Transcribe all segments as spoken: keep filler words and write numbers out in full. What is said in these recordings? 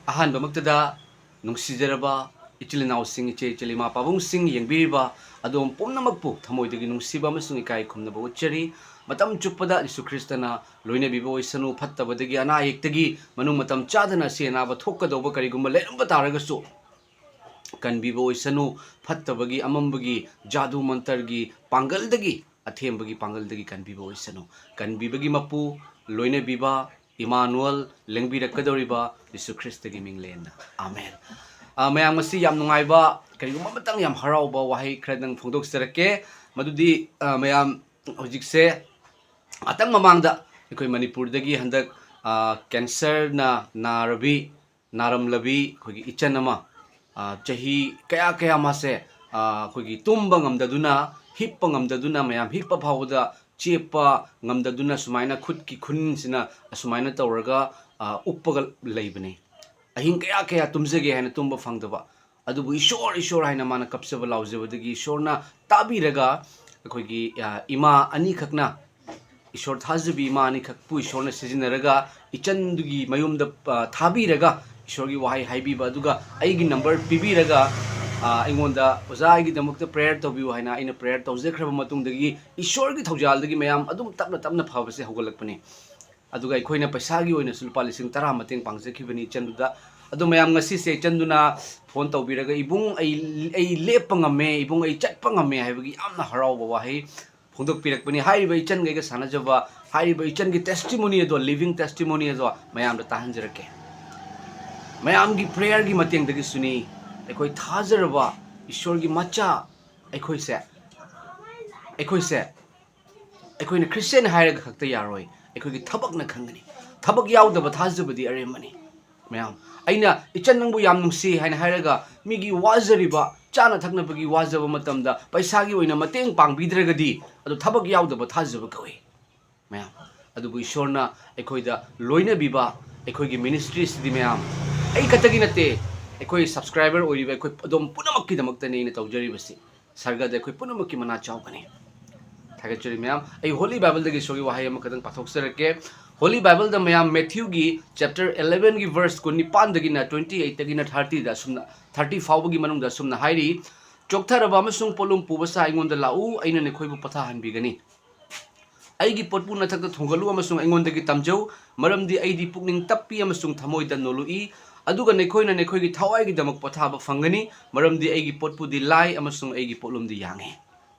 ꯑꯍꯥꯟꯕꯃꯛꯇꯗ ꯅꯨꯡꯁꯤꯖꯔꯕ ꯏꯆꯤꯜ ꯏꯅꯥꯎꯁꯤꯡ, ꯏꯆꯦ ꯏꯆꯤꯜ ꯏꯃꯥ ꯄꯥꯕꯨꯡꯁꯤꯡ, ꯌꯦꯡꯕꯤꯔꯤꯕ ꯑꯗꯣꯝ ꯄꯨꯝꯅꯃꯛꯄꯨ ꯊꯃꯣꯏꯗꯒꯤ ꯅꯨꯡꯁꯤꯕ ꯑꯃꯁꯨꯡ ꯏꯀꯥꯏ ꯈꯨꯝꯅꯕ ꯎꯠꯆꯔꯤ꯫ ꯃꯇꯝ ꯆꯨꯞꯄꯗ ꯌꯤꯁꯨ ꯈ꯭ꯔꯤꯁꯇꯅ ꯂꯣꯏꯅꯕꯤꯕ ꯑꯣꯏꯁꯅꯨ꯫ ꯐꯠꯇꯕꯗꯒꯤ, ꯑꯅꯥ ꯑꯌꯦꯛꯇꯒꯤ, ꯃꯅꯨꯡ ꯃꯇꯝ ꯆꯥꯗꯅ ꯑꯁꯤ ꯑꯅꯥꯕ ꯊꯣꯛꯀꯗꯧꯕ ꯀꯔꯤꯒꯨꯝꯕ ꯂꯩꯔꯝꯕ ꯇꯥꯔꯒꯁꯨ, ꯀꯟꯕꯤꯕ ꯑꯣꯏꯁꯅꯨ꯫ ꯐꯠꯇꯕꯒꯤ, ꯑꯃꯝꯕꯒꯤ, ꯖꯥꯗꯨ ꯃꯟꯇꯔꯒꯤ ꯄꯥꯡꯒꯜꯗꯒꯤ, ꯑꯊꯦꯝꯕꯒꯤ ꯄꯥꯡꯒꯜꯗꯒꯤ ꯀꯟꯕꯤꯕ ꯑꯣꯏꯁꯅꯨ꯫ ꯀꯟꯕꯤꯕꯒꯤ ꯃꯄꯨ, ꯂꯣꯏꯅꯕꯤꯕ ꯏꯃꯥꯅꯨꯑꯦꯜ, ꯂꯦꯡꯕꯤꯔꯛꯀꯗꯧꯔꯤꯕ ꯌꯤꯁꯨ ꯈ꯭ꯔꯤꯁꯇꯒꯤ ꯃꯤꯡꯂꯦꯟꯗ, ꯑꯥꯃꯦꯟ꯫ ꯑ, ꯃꯌꯥꯝ, ꯉꯁꯤ ꯌꯥꯝ ꯅꯨꯡꯉꯥꯏꯕ, ꯀꯔꯤꯒꯨꯝꯕ ꯑꯃꯇꯪ ꯌꯥꯝ ꯍꯔꯥꯎꯕ ꯋꯥꯍꯩ ꯈꯔꯗꯪ ꯐꯣꯡꯗꯣꯛꯆꯔꯛꯀꯦ꯫ ꯃꯗꯨꯗꯤ, ꯑ, ꯃꯌꯥꯝ, ꯍꯧꯖꯤꯛꯁꯦ ꯉꯥꯛꯇꯪ ꯃꯃꯥꯡꯗ ꯑꯩꯈꯣꯏ ꯃꯅꯤꯄꯨꯔꯗꯒꯤ ꯍꯟꯗꯛ, ꯑ, ꯀꯦꯟꯁꯔꯅ ꯅꯥꯔꯕꯤ, ꯅꯥꯔꯝꯂꯕꯤ ꯑꯩꯈꯣꯏꯒꯤ ꯏꯆꯟ ꯑꯃ, ꯑ, ꯆꯍꯤ ꯀꯌꯥ ꯀꯌꯥ ꯃꯥꯁꯦ, ꯑ, ꯑꯩꯈꯣꯏꯒꯤ ꯇꯨꯝꯕ ꯉꯝꯗꯗꯨꯅ, ꯍꯤꯞꯄ ꯉꯝꯗꯗꯨꯅ, ꯃꯌꯥꯝ ꯍꯤꯞꯄ ꯐꯥꯎꯕꯗ ꯆꯦꯞꯄ ꯉꯝꯗꯗꯨꯅ, ꯁꯨꯃꯥꯏꯅ ꯈꯨꯠꯀꯤ ꯈꯨꯅꯤꯡꯁꯤꯅ ꯑꯁꯨꯃꯥꯏꯅ ꯇꯧꯔꯒ, ꯑ, ꯎꯞꯄꯒ ꯂꯩꯕꯅꯤ꯫ ꯑꯍꯤꯡ ꯀꯌꯥ ꯀꯌꯥ ꯇꯨꯝꯖꯒꯦ ꯍꯥꯏꯅ ꯇꯨꯝꯕ ꯐꯪꯗꯕ, ꯑꯗꯨꯕꯨ "ꯏꯁꯣꯔ, ꯏꯁꯣꯔ" ꯍꯥꯏꯅ ꯃꯥꯅ ꯀꯞꯆꯕ ꯂꯥꯎꯖꯕꯗꯒꯤ ꯏꯁꯣꯔꯅ ꯇꯥꯕꯤꯔꯒ, ꯑꯩꯈꯣꯏꯒꯤ, ꯑ, ꯏꯃꯥ ꯑꯅꯤꯈꯛꯅ, ꯏꯁꯣꯔ ꯊꯥꯖꯕꯤ ꯏꯃꯥ ꯑꯅꯤꯈꯛꯄꯨ ꯏꯁꯣꯔꯅ ꯁꯤꯖꯤꯟꯅꯔꯒ, ꯏꯆꯟꯗꯨꯒꯤ ꯃꯌꯨꯝꯗ, ꯑ, ꯊꯥꯕꯤꯔꯒ, ꯏꯁꯣꯔꯒꯤ ꯋꯥꯍꯩ ꯍꯥꯏꯕꯤꯕ, ꯑꯗꯨꯒ ꯑꯩꯒꯤ ꯅꯝꯕꯔ ꯄꯤꯕꯤꯔꯒ, ꯑ, ꯑꯩꯉꯣꯟꯗ, "ꯑꯣꯖꯥ, ꯑꯩꯒꯤꯗꯃꯛꯇ ꯄ꯭ꯔꯦꯌꯔ ꯇꯧꯕꯤꯌꯨ" ꯍꯥꯏꯅ ꯑꯩꯅ ꯄ꯭ꯔꯦꯌꯔ ꯇꯧꯖꯈ꯭ꯔꯕ ꯃꯇꯨꯡꯗꯒꯤ, ꯏꯁꯣꯔꯒꯤ ꯊꯧꯖꯥꯜꯗꯒꯤ ꯃꯌꯥꯝ ꯑꯗꯨꯝ ꯇꯞꯅ ꯇꯞꯅ ꯐꯕꯁꯦ ꯍꯧꯒꯠꯂꯛꯄꯅꯤ꯫ ꯑꯗꯨꯒ ꯑꯩꯈꯣꯏꯅ ꯄꯩꯁꯥꯒꯤ ꯑꯣꯏꯅꯁꯨ ꯂꯨꯄꯥ ꯂꯤꯁꯤꯡ ꯇꯔꯥ ꯃꯇꯦꯡ ꯄꯥꯡꯖꯈꯤꯕꯅꯤ ꯏꯆꯟꯗꯨꯗ꯫ ꯑꯗꯣ ꯃꯌꯥꯝ, ꯉꯁꯤꯁꯦ ꯏꯆꯟꯗꯨꯅ ꯐꯣꯟ ꯇꯧꯕꯤꯔꯒ, "ꯏꯕꯨꯡ, ꯑꯩ, ꯑꯩ ꯂꯦꯞꯄ ꯉꯝꯃꯦ, ꯏꯕꯨꯡ, ꯑꯩ ꯆꯠꯄ ꯉꯝꯃꯦ" ꯍꯥꯏꯕꯒꯤ ꯌꯥꯝꯅ ꯍꯔꯥꯎꯕ ꯋꯥꯍꯩ ꯐꯣꯡꯗꯣꯛꯄꯤꯔꯛꯄꯅꯤ꯫ ꯍꯥꯏꯔꯤꯕ ꯏꯆꯟꯈꯩꯒ ꯁꯥꯟꯅꯖꯕ, ꯍꯥꯏꯔꯤꯕ ꯏꯆꯟꯒꯤ ꯇꯦꯁꯇꯤꯃꯣꯅꯤ ꯑꯗꯣ, ꯂꯤꯚꯤꯡ ꯇꯦꯁꯇꯤꯃꯣꯅꯤ ꯑꯗꯣ ꯃꯌꯥꯝꯗ ꯇꯥꯍꯟꯖꯔꯛꯀꯦ꯫ ꯃꯌꯥꯝꯒꯤ ꯄ꯭ꯔꯦꯌꯔꯒꯤ ꯃꯇꯦꯡꯗꯒꯤꯁꯨꯅꯤ ꯑꯩꯈꯣꯏ ꯊꯥꯖꯔꯕ ꯏꯁꯣꯔꯒꯤ ꯃꯆꯥ ꯑꯩꯈꯣꯏꯁꯦ, ꯑꯩꯈꯣꯏꯁꯦ, ꯑꯩꯈꯣꯏꯅ ꯈ꯭ꯔꯤꯁꯇꯤꯌꯥꯟ ꯍꯥꯏꯔꯒ ꯈꯛꯇ ꯌꯥꯔꯣꯏ, ꯑꯩꯈꯣꯏꯒꯤ ꯊꯕꯛꯅ ꯈꯪꯒꯅꯤ꯫ ꯊꯕꯛ ꯌꯥꯎꯗꯕ ꯊꯥꯖꯕꯗꯤ ꯑꯔꯦꯝꯕꯅꯤ꯫ ꯃꯌꯥꯝ, ꯑꯩꯅ "ꯏꯆꯟ, ꯅꯪꯕꯨ ꯌꯥꯝ ꯅꯨꯡꯁꯤ" ꯍꯥꯏꯅ ꯍꯥꯏꯔꯒ, ꯃꯤꯒꯤ ꯋꯥꯖꯔꯤꯕ, ꯆꯥꯅ ꯊꯛꯅꯕꯒꯤ ꯋꯥꯖꯕ ꯃꯇꯝꯗ ꯄꯩꯁꯥꯒꯤ ꯑꯣꯏꯅ ꯃꯇꯦꯡ ꯄꯥꯡꯕꯤꯗ꯭ꯔꯒꯗꯤ, ꯑꯗꯨ ꯊꯕꯛ ꯌꯥꯎꯗꯕ ꯊꯥꯖꯕ ꯀꯧꯏ꯫ ꯃꯌꯥꯝ, ꯑꯗꯨꯕꯨ ꯏꯁꯣꯔꯅ ꯑꯩꯈꯣꯏꯗ ꯂꯣꯏꯅꯕꯤꯕ, ꯑꯩꯈꯣꯏꯒꯤ ꯃꯤꯅꯤꯁꯇ꯭ꯔꯤꯁꯤꯗꯤ, ꯃꯌꯥꯝ, ꯑꯩ ꯈꯛꯇꯒꯤ ꯅꯠꯇꯦ, ꯑꯩꯈꯣꯏ ꯁꯕꯁꯀ꯭ꯔꯥꯏꯕꯔ ꯑꯣꯏꯔꯤꯕ ꯑꯩꯈꯣꯏ ꯑꯗꯣꯝ ꯄꯨꯝꯅꯃꯛꯀꯤꯗꯃꯛꯇꯅꯤ ꯑꯩꯅ ꯇꯧꯖꯔꯤꯕꯁꯤ꯫ ꯁꯔꯒꯗ ꯑꯩꯈꯣꯏ ꯄꯨꯝꯅꯃꯛꯀꯤ ꯃꯅꯥ ꯆꯥꯎꯒꯅꯤ꯫ ꯊꯥꯒꯠꯆꯔꯤ ꯃꯌꯥꯝ꯫ ꯑꯩ ꯍꯣꯂꯤ ꯕꯥꯏꯕꯜꯗꯒꯤ ꯏꯁꯣꯔꯒꯤ ꯋꯥꯍꯩ ꯑꯃꯈꯛꯇꯪ ꯄꯥꯊꯣꯛꯆꯔꯛꯀꯦ꯫ Holy Bible ꯗ ꯃꯌꯥꯝ Matthew ꯒꯤ chapter eleven ꯒꯤ verse ꯀꯨꯟꯅꯤꯄꯥꯟꯗꯒꯤꯅ twenty eight ꯇꯒꯤꯅ thirty ꯗ ꯑꯁꯨꯝꯅ, thirty ꯐꯥꯎꯕꯒꯤ ꯃꯅꯨꯡꯗ ꯑꯁꯨꯝꯅ ꯍꯥꯏꯔꯤ, "ꯆꯣꯛꯊꯔꯕ ꯑꯃꯁꯨꯡ ꯄꯣꯠꯂꯨꯝ ꯄꯨꯕ ꯁꯥ ꯑꯩꯉꯣꯟꯗ ꯂꯥꯛꯎ, ꯑꯩꯅ ꯅꯈꯣꯏꯕꯨ ꯄꯣꯊꯥꯍꯟꯕꯤꯒꯅꯤ꯫ ꯑꯩꯒꯤ ꯄꯣꯠꯄꯨ ꯅꯊꯛꯇ ꯊꯣꯡꯒꯠꯂꯨ ꯑꯃꯁꯨꯡ ꯑꯩꯉꯣꯟꯗꯒꯤ ꯇꯝꯖꯧ, ꯃꯔꯝꯗꯤ ꯑꯩꯗꯤ ꯄꯨꯛꯅꯤꯡ ꯇꯞꯄꯤ ꯑꯃꯁꯨꯡ ꯊꯃꯣꯏꯗ ꯅꯣꯜꯂꯨꯛꯏ, ꯑꯗꯨꯒ ꯅꯈꯣꯏꯅ ꯅꯈꯣꯏꯒꯤ ꯊꯋꯥꯏꯒꯤꯗꯃꯛ ꯄꯣꯊꯥꯕ ꯐꯪꯒꯅꯤ, ꯃꯔꯝꯗꯤ ꯑꯩꯒꯤ ꯄꯣꯠꯄꯨꯗꯤ ꯂꯥꯏ ꯑꯃꯁꯨꯡ ꯑꯩꯒꯤ ꯄꯣꯠꯂꯨꯝꯗꯤ ꯌꯥꯡꯉꯤ"꯫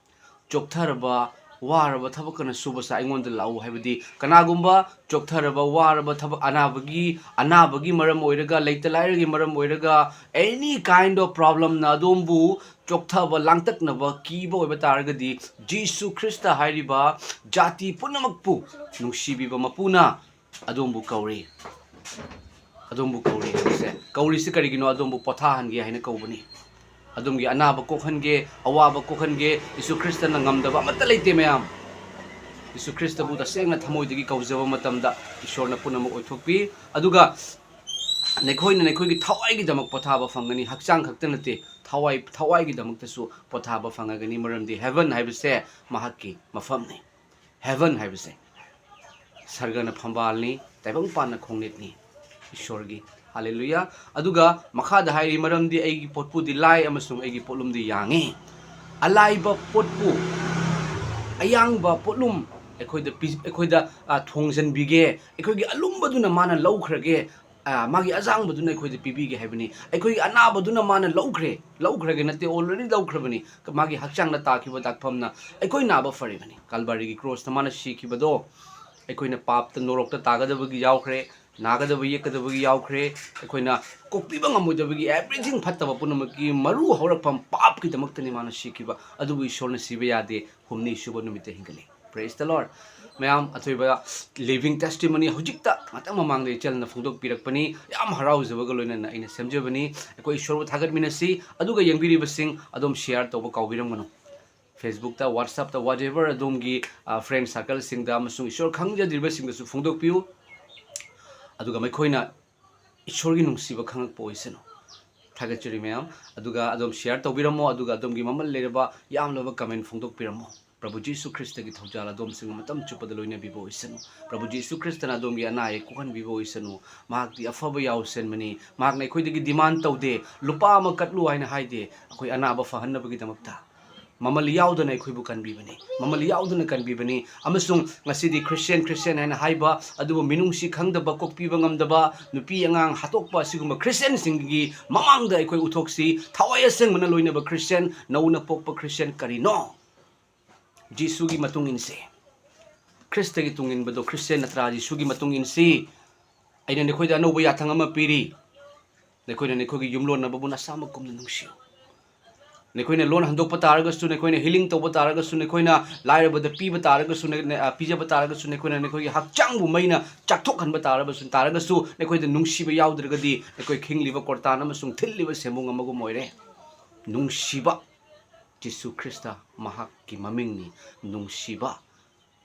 ꯆꯣꯛꯊꯔꯕ, ꯋꯥꯔꯕ ꯊꯕꯛ ꯀꯟꯅ ꯁꯨꯕ ꯁꯥ ꯑꯩꯉꯣꯟꯗ ꯂꯥꯛꯎ ꯍꯥꯏꯕꯗꯤ, ꯀꯅꯥꯒꯨꯝꯕ ꯆꯣꯛꯊꯔꯕ, ꯋꯥꯔꯕ ꯊꯕꯛ, ꯑꯅꯥꯕꯒꯤ, ꯑꯅꯥꯕꯒꯤ ꯃꯔꯝ ꯑꯣꯏꯔꯒ, ꯂꯩꯇ ꯂꯥꯏꯔꯒꯤ ꯃꯔꯝ ꯑꯣꯏꯔꯒ, any kind of problemꯅ ꯑꯗꯣꯝꯕꯨ ꯆꯣꯛꯊꯕ, ꯂꯥꯡꯇꯛꯅꯕ, ꯀꯤꯕ ꯑꯣꯏꯕ ꯇꯥꯔꯒꯗꯤ, ꯖꯤꯁꯨ ꯈ꯭ꯔꯤꯁꯇ ꯍꯥꯏꯔꯤꯕ ꯖꯥꯇꯤ ꯄꯨꯝꯅꯃꯛꯄꯨ ꯅꯨꯡꯁꯤꯕꯤꯕ ꯃꯄꯨꯅ ꯑꯗꯣꯝꯕꯨ ꯀꯧꯔꯤ꯫ ꯑꯗꯣꯝꯕꯨ ꯀꯧꯔꯤ ꯍꯥꯏꯕꯁꯦ, ꯀꯧꯔꯤꯁꯤ ꯀꯔꯤꯒꯤꯅꯣ? ꯑꯗꯣꯝꯕꯨ ꯄꯣꯊꯥꯍꯟꯒꯦ ꯍꯥꯏꯅ ꯀꯧꯕꯅꯤ꯫ ꯑꯗꯣꯝꯒꯤ ꯑꯅꯥꯕ ꯀꯣꯛꯍꯟꯒꯦ, ꯑꯋꯥꯕ ꯀꯣꯛꯍꯟꯒꯦ꯫ ꯖꯤꯁꯨ ꯈ꯭ꯔꯤꯁꯇꯅ ꯉꯝꯗꯕ ꯑꯃꯠꯇ ꯂꯩꯇꯦ, ꯃꯌꯥꯝ꯫ ꯖꯤꯁꯨ ꯈ꯭ꯔꯤꯁꯇꯕꯨ ꯇꯁꯦꯡꯅ ꯊꯃꯣꯏꯗꯒꯤ ꯀꯧꯖꯕ ꯃꯇꯝꯗ, ꯏꯁꯣꯔꯅ ꯄꯨꯝꯅꯃꯛ ꯑꯣꯏꯊꯣꯛꯄꯤ꯫ ꯑꯗꯨꯒ ꯅꯈꯣꯏꯅ ꯅꯈꯣꯏꯒꯤ ꯊꯋꯥꯏꯒꯤꯗꯃꯛ ꯄꯣꯊꯥꯕ ꯐꯪꯒꯅꯤ꯫ ꯍꯛꯆꯥꯡ ꯈꯛꯇ ꯅꯠꯇꯦ, ꯊꯋꯥꯏ, ꯊꯋꯥꯏꯒꯤꯗꯃꯛꯇꯁꯨ ꯄꯣꯊꯥꯕ ꯐꯪꯉꯒꯅꯤ꯫ ꯃꯔꯝꯗꯤ heaven ꯍꯥꯏꯕꯁꯦ ꯃꯍꯥꯛꯀꯤ ꯃꯐꯝꯅꯤ꯫ Heaven ꯍꯥꯏꯕꯁꯦ ꯁꯔꯒꯅ ꯐꯝꯕꯥꯜꯅꯤ, ꯇꯥꯏꯕꯪꯄꯥꯟꯅ ꯈꯣꯡꯅꯦꯠꯅꯤ꯫ ꯏꯁꯣꯔꯒꯤ, ꯍꯥꯂꯦꯂꯨꯌꯥ꯫ ꯑꯗꯨꯒ ꯃꯈꯥꯗ ꯍꯥꯏꯔꯤ, "ꯃꯔꯝꯗꯤ ꯑꯩꯒꯤ ꯄꯣꯠꯄꯨꯗꯤ ꯂꯥꯏ ꯑꯃꯁꯨꯡ ꯑꯩꯒꯤ ꯄꯣꯠꯂꯨꯝꯗꯤ ꯌꯥꯡꯉꯤ"꯫ ꯑꯂꯥꯏꯕ ꯄꯣꯠꯄꯨ, ꯑꯌꯥꯡꯕ ꯄꯣꯠꯂꯨꯝ ꯑꯩꯈꯣꯏꯗ ꯄꯤ-, ꯑꯩꯈꯣꯏꯗ, ꯑ, ꯊꯣꯡꯖꯟꯕꯤꯒꯦ, ꯑꯩꯈꯣꯏꯒꯤ ꯑꯂꯨꯝꯕꯗꯨꯅ ꯃꯥꯅ ꯂꯧꯈ꯭ꯔꯒꯦ, ꯑ, ꯃꯥꯒꯤ ꯑꯌꯥꯡꯕꯗꯨꯅ ꯑꯩꯈꯣꯏꯗ ꯄꯤꯕꯤꯒꯦ ꯍꯥꯏꯕꯅꯤ꯫ ꯑꯩꯈꯣꯏꯒꯤ ꯑꯅꯥꯕꯗꯨꯅ ꯃꯥꯅ ꯂꯧꯈ꯭ꯔꯦ, ꯂꯧꯈ꯭ꯔꯒꯦ ꯅꯠꯇꯦ, already ꯂꯧꯈ꯭ꯔꯕꯅꯤ꯫ ꯃꯥꯒꯤ ꯍꯛꯆꯥꯡꯗ ꯇꯥꯈꯤꯕ ꯗꯥꯛꯐꯝꯅ ꯑꯩꯈꯣꯏ ꯅꯥꯕ ꯐꯔꯤꯕꯅꯤ꯫ ꯀꯜꯕꯥꯔꯤꯒꯤ ꯀ꯭ꯔꯣꯁꯇ ꯃꯥꯅ ꯁꯤꯈꯤꯕꯗꯣ, ꯑꯩꯈꯣꯏꯅ ꯄꯥꯞꯇ ꯅꯣꯔꯣꯛꯇ ꯇꯥꯒꯗꯕꯒꯤ ꯌꯥꯎꯈ꯭ꯔꯦ, ꯅꯥꯒꯗꯕ ꯌꯦꯛꯀꯗꯕꯒꯤ ꯌꯥꯎꯈ꯭ꯔꯦ, ꯑꯩꯈꯣꯏꯅ ꯀꯣꯛꯄꯤꯕ ꯉꯝꯃꯣꯏꯗꯕꯒꯤ everything, ꯐꯠꯇꯕ ꯄꯨꯝꯅꯃꯛꯀꯤ ꯃꯔꯨ ꯍꯧꯔꯛꯐꯝ ꯄꯥꯞꯀꯤꯗꯃꯛꯇꯅꯤ ꯃꯥꯅ ꯁꯤꯈꯤꯕ꯫ ꯑꯗꯨꯕꯨ ꯏꯁꯣꯔꯅ ꯁꯤꯕ ꯌꯥꯗꯦ, ꯍꯨꯝꯅꯤ ꯁꯨꯕ ꯅꯨꯃꯤꯠꯇ ꯍꯤꯡꯒꯠꯂꯤ꯫ Praise the Lord꯫ ꯃꯌꯥꯝ, ꯑꯊꯣꯏꯕ living testimony ꯍꯧꯖꯤꯛꯇ ꯉꯥꯛꯇꯪ ꯃꯃꯥꯡꯗ ꯏꯆꯜꯅ ꯐꯣꯡꯗꯣꯛꯄꯤꯔꯛꯄꯅꯤ꯫ ꯌꯥꯝ ꯍꯔꯥꯎꯖꯕꯒ ꯂꯣꯏꯅꯅ ꯑꯩꯅ ꯁꯦꯝꯖꯕꯅꯤ꯫ ꯑꯩꯈꯣꯏ ꯏꯁꯣꯔꯕꯨ ꯊꯥꯒꯠꯃꯤꯟꯅꯁꯤ꯫ ꯑꯗꯨꯒ ꯌꯦꯡꯕꯤꯔꯤꯕꯁꯤꯡ ꯑꯗꯨꯝ share ꯇꯧꯕ ꯀꯥꯎꯕꯤꯔꯝꯒꯅꯨ꯫ Facebook ꯇ, WhatsApp ꯇ, whatever ꯑꯗꯣꯝꯒꯤ, ꯑ, friend circle ꯁꯤꯡꯗ ꯑꯃꯁꯨꯡ ꯏꯁꯣꯔ ꯈꯪꯖꯗ꯭ꯔꯤꯕꯁꯤꯡꯗꯁꯨ ꯐꯣꯡꯗꯣꯛꯄꯤꯌꯨ꯫ ꯑꯗꯨꯒ ꯃꯈꯣꯏꯅ ꯏꯁꯣꯔꯒꯤ ꯅꯨꯡꯁꯤꯕ ꯈꯪꯉꯛꯄ ꯑꯣꯏꯁꯅꯨ꯫ ꯊꯥꯒꯠꯆꯔꯤ ꯃꯌꯥꯝ꯫ ꯑꯗꯨꯒ ꯑꯗꯣꯝ share ꯇꯧꯕꯤꯔꯝꯃꯣ, ꯑꯗꯨꯒ ꯑꯗꯣꯝꯒꯤ ꯃꯃꯜ ꯂꯩꯔꯕ ꯌꯥꯝꯂꯕ comment ꯐꯣꯡꯗꯣꯛꯄꯤꯔꯝꯃꯣ꯫ ꯄ꯭ꯔꯚꯨ ꯖꯤꯁꯨ ꯈ꯭ꯔꯤꯁꯇꯒꯤ ꯊꯧꯖꯥꯜ ꯑꯗꯣꯝꯁꯤꯡ ꯃꯇꯝ ꯆꯨꯞꯄꯗ ꯂꯣꯏꯅꯕꯤꯕ ꯑꯣꯏꯁꯅꯨ꯫ ꯄ꯭ꯔꯚꯨ ꯖꯤꯁꯨ ꯈ꯭ꯔꯤꯁꯇꯅ ꯑꯗꯣꯝꯒꯤ ꯑꯅꯥ ꯑꯌꯦꯛ ꯀꯣꯛꯍꯟꯕꯤꯕ ꯑꯣꯏꯁꯅꯨ꯫ ꯃꯍꯥꯛꯇꯤ ꯑꯐꯕ ꯌꯥꯎꯁꯦꯟꯕꯅꯤ꯫ ꯃꯍꯥꯛꯅ ꯑꯩꯈꯣꯏꯗꯒꯤ ꯗꯤꯃꯥꯟ ꯇꯧꯗꯦ꯫ ꯂꯨꯄꯥ ꯑꯃ ꯀꯠꯂꯨ ꯍꯥꯏꯅ ꯍꯥꯏꯗꯦ꯫ ꯑꯩꯈꯣꯏ ꯑꯅꯥꯕ ꯐꯍꯟꯅꯕꯒꯤꯗꯃꯛꯇ ꯃꯃꯜ ꯌꯥꯎꯗꯅ ꯑꯩꯈꯣꯏꯕꯨ ꯀꯟꯕꯤꯕꯅꯤ꯫ ꯃꯃꯜ ꯌꯥꯎꯗꯅ ꯀꯟꯕꯤꯕꯅꯤ꯫ ꯑꯃꯁꯨꯡ ꯉꯁꯤꯗꯤ ꯈ꯭ꯔꯤꯁꯇꯤꯌꯥꯟ, ꯈ꯭ꯔꯤꯁꯇꯤꯌꯥꯟ ꯍꯥꯏꯅ ꯍꯥꯏꯕ ꯑꯗꯨꯕꯨ ꯃꯤꯅꯨꯡꯁꯤ ꯈꯪꯗꯕ, ꯀꯣꯛꯄꯤꯕ ꯉꯝꯗꯕ, ꯅꯨꯄꯤ ꯑꯉꯥꯡ ꯍꯥꯠꯇꯣꯛꯄ ꯑꯁꯤꯒꯨꯝꯕ ꯈ꯭ꯔꯤꯁꯇꯤꯌꯥꯟꯁꯤꯡꯒꯤ ꯃꯃꯥꯡꯗ ꯑꯩꯈꯣꯏ ꯎꯠꯊꯣꯛꯁꯤ꯫ ꯊꯋꯥꯏ ꯑꯁꯦꯡꯕꯅ ꯂꯣꯏꯅꯕ ꯈ꯭ꯔꯤꯁꯇꯤꯌꯥꯟ, ꯅꯧꯅ ꯄꯣꯛꯄ ꯈ꯭ꯔꯤꯁꯇꯤꯌꯥꯟ ꯀꯔꯤꯅꯣ? ꯖꯤꯁꯨꯒꯤ ꯃꯇꯨꯡ ꯏꯟꯁꯤ꯫ ꯈ꯭ꯔꯤꯁꯇꯒꯤ ꯇꯨꯡ ꯏꯟꯕꯗꯣ ꯈ꯭ꯔꯤꯁꯇꯤꯌꯥꯟ ꯅꯠꯇ꯭ꯔꯥ? ꯖꯤꯁꯨꯒꯤ ꯃꯇꯨꯡ ꯏꯟꯁꯤ꯫ ꯑꯩꯅ ꯅꯈꯣꯏꯗ ꯑꯅꯧꯕ ꯌꯥꯊꯪ ꯑꯃ ꯄꯤꯔꯤ꯫ ꯅꯈꯣꯏꯅ ꯅꯈꯣꯏꯒꯤ ꯌꯨꯝꯂꯣꯟꯅꯕꯕꯨ ꯅꯁꯥꯃꯛ ꯀꯨꯝꯅ ꯅꯨꯡꯁꯤꯌꯨ꯫ ꯅꯈꯣꯏꯅ ꯂꯣꯟ ꯍꯟꯗꯣꯛꯄ ꯇꯥꯔꯒꯁꯨ, ꯅꯈꯣꯏꯅ ꯍꯤꯂꯤꯡ ꯇꯧꯕ ꯇꯥꯔꯒꯁꯨ, ꯅꯈꯣꯏꯅ ꯂꯥꯏꯔꯕꯗ ꯄꯤꯕ ꯇꯥꯔꯒꯁꯨ, ꯅ-, ꯅ-, ꯑ, ꯄꯤꯖꯕ ꯇꯥꯔꯒꯁꯨ, ꯅꯈꯣꯏꯅ ꯅꯈꯣꯏꯒꯤ ꯍꯛꯆꯥꯡꯕꯨ ꯃꯩꯅ ꯆꯥꯛꯊꯣꯛꯍꯟꯕ ꯇꯥꯔꯕꯁꯨ, ꯇꯥꯔꯒꯁꯨ, ꯅꯈꯣꯏꯗ ꯅꯨꯡꯁꯤꯕ ꯌꯥꯎꯗ꯭ꯔꯒꯗꯤ ꯅꯈꯣꯏ ꯈꯤꯡꯂꯤꯕ ꯀꯣꯔꯇꯥꯟ ꯑꯃꯁꯨꯡ ꯊꯤꯜꯂꯤꯕ ꯁꯦꯝꯕꯨꯡ ꯑꯃꯒꯨꯝ ꯑꯣꯏꯔꯦ꯫ ꯅꯨꯡꯁꯤꯕ꯫ ꯖꯤꯁꯨ ꯈ꯭ꯔꯤꯁꯇ ꯃꯍꯥꯛꯀꯤ ꯃꯃꯤꯡꯅꯤ꯫ ꯅꯨꯡꯁꯤꯕ꯫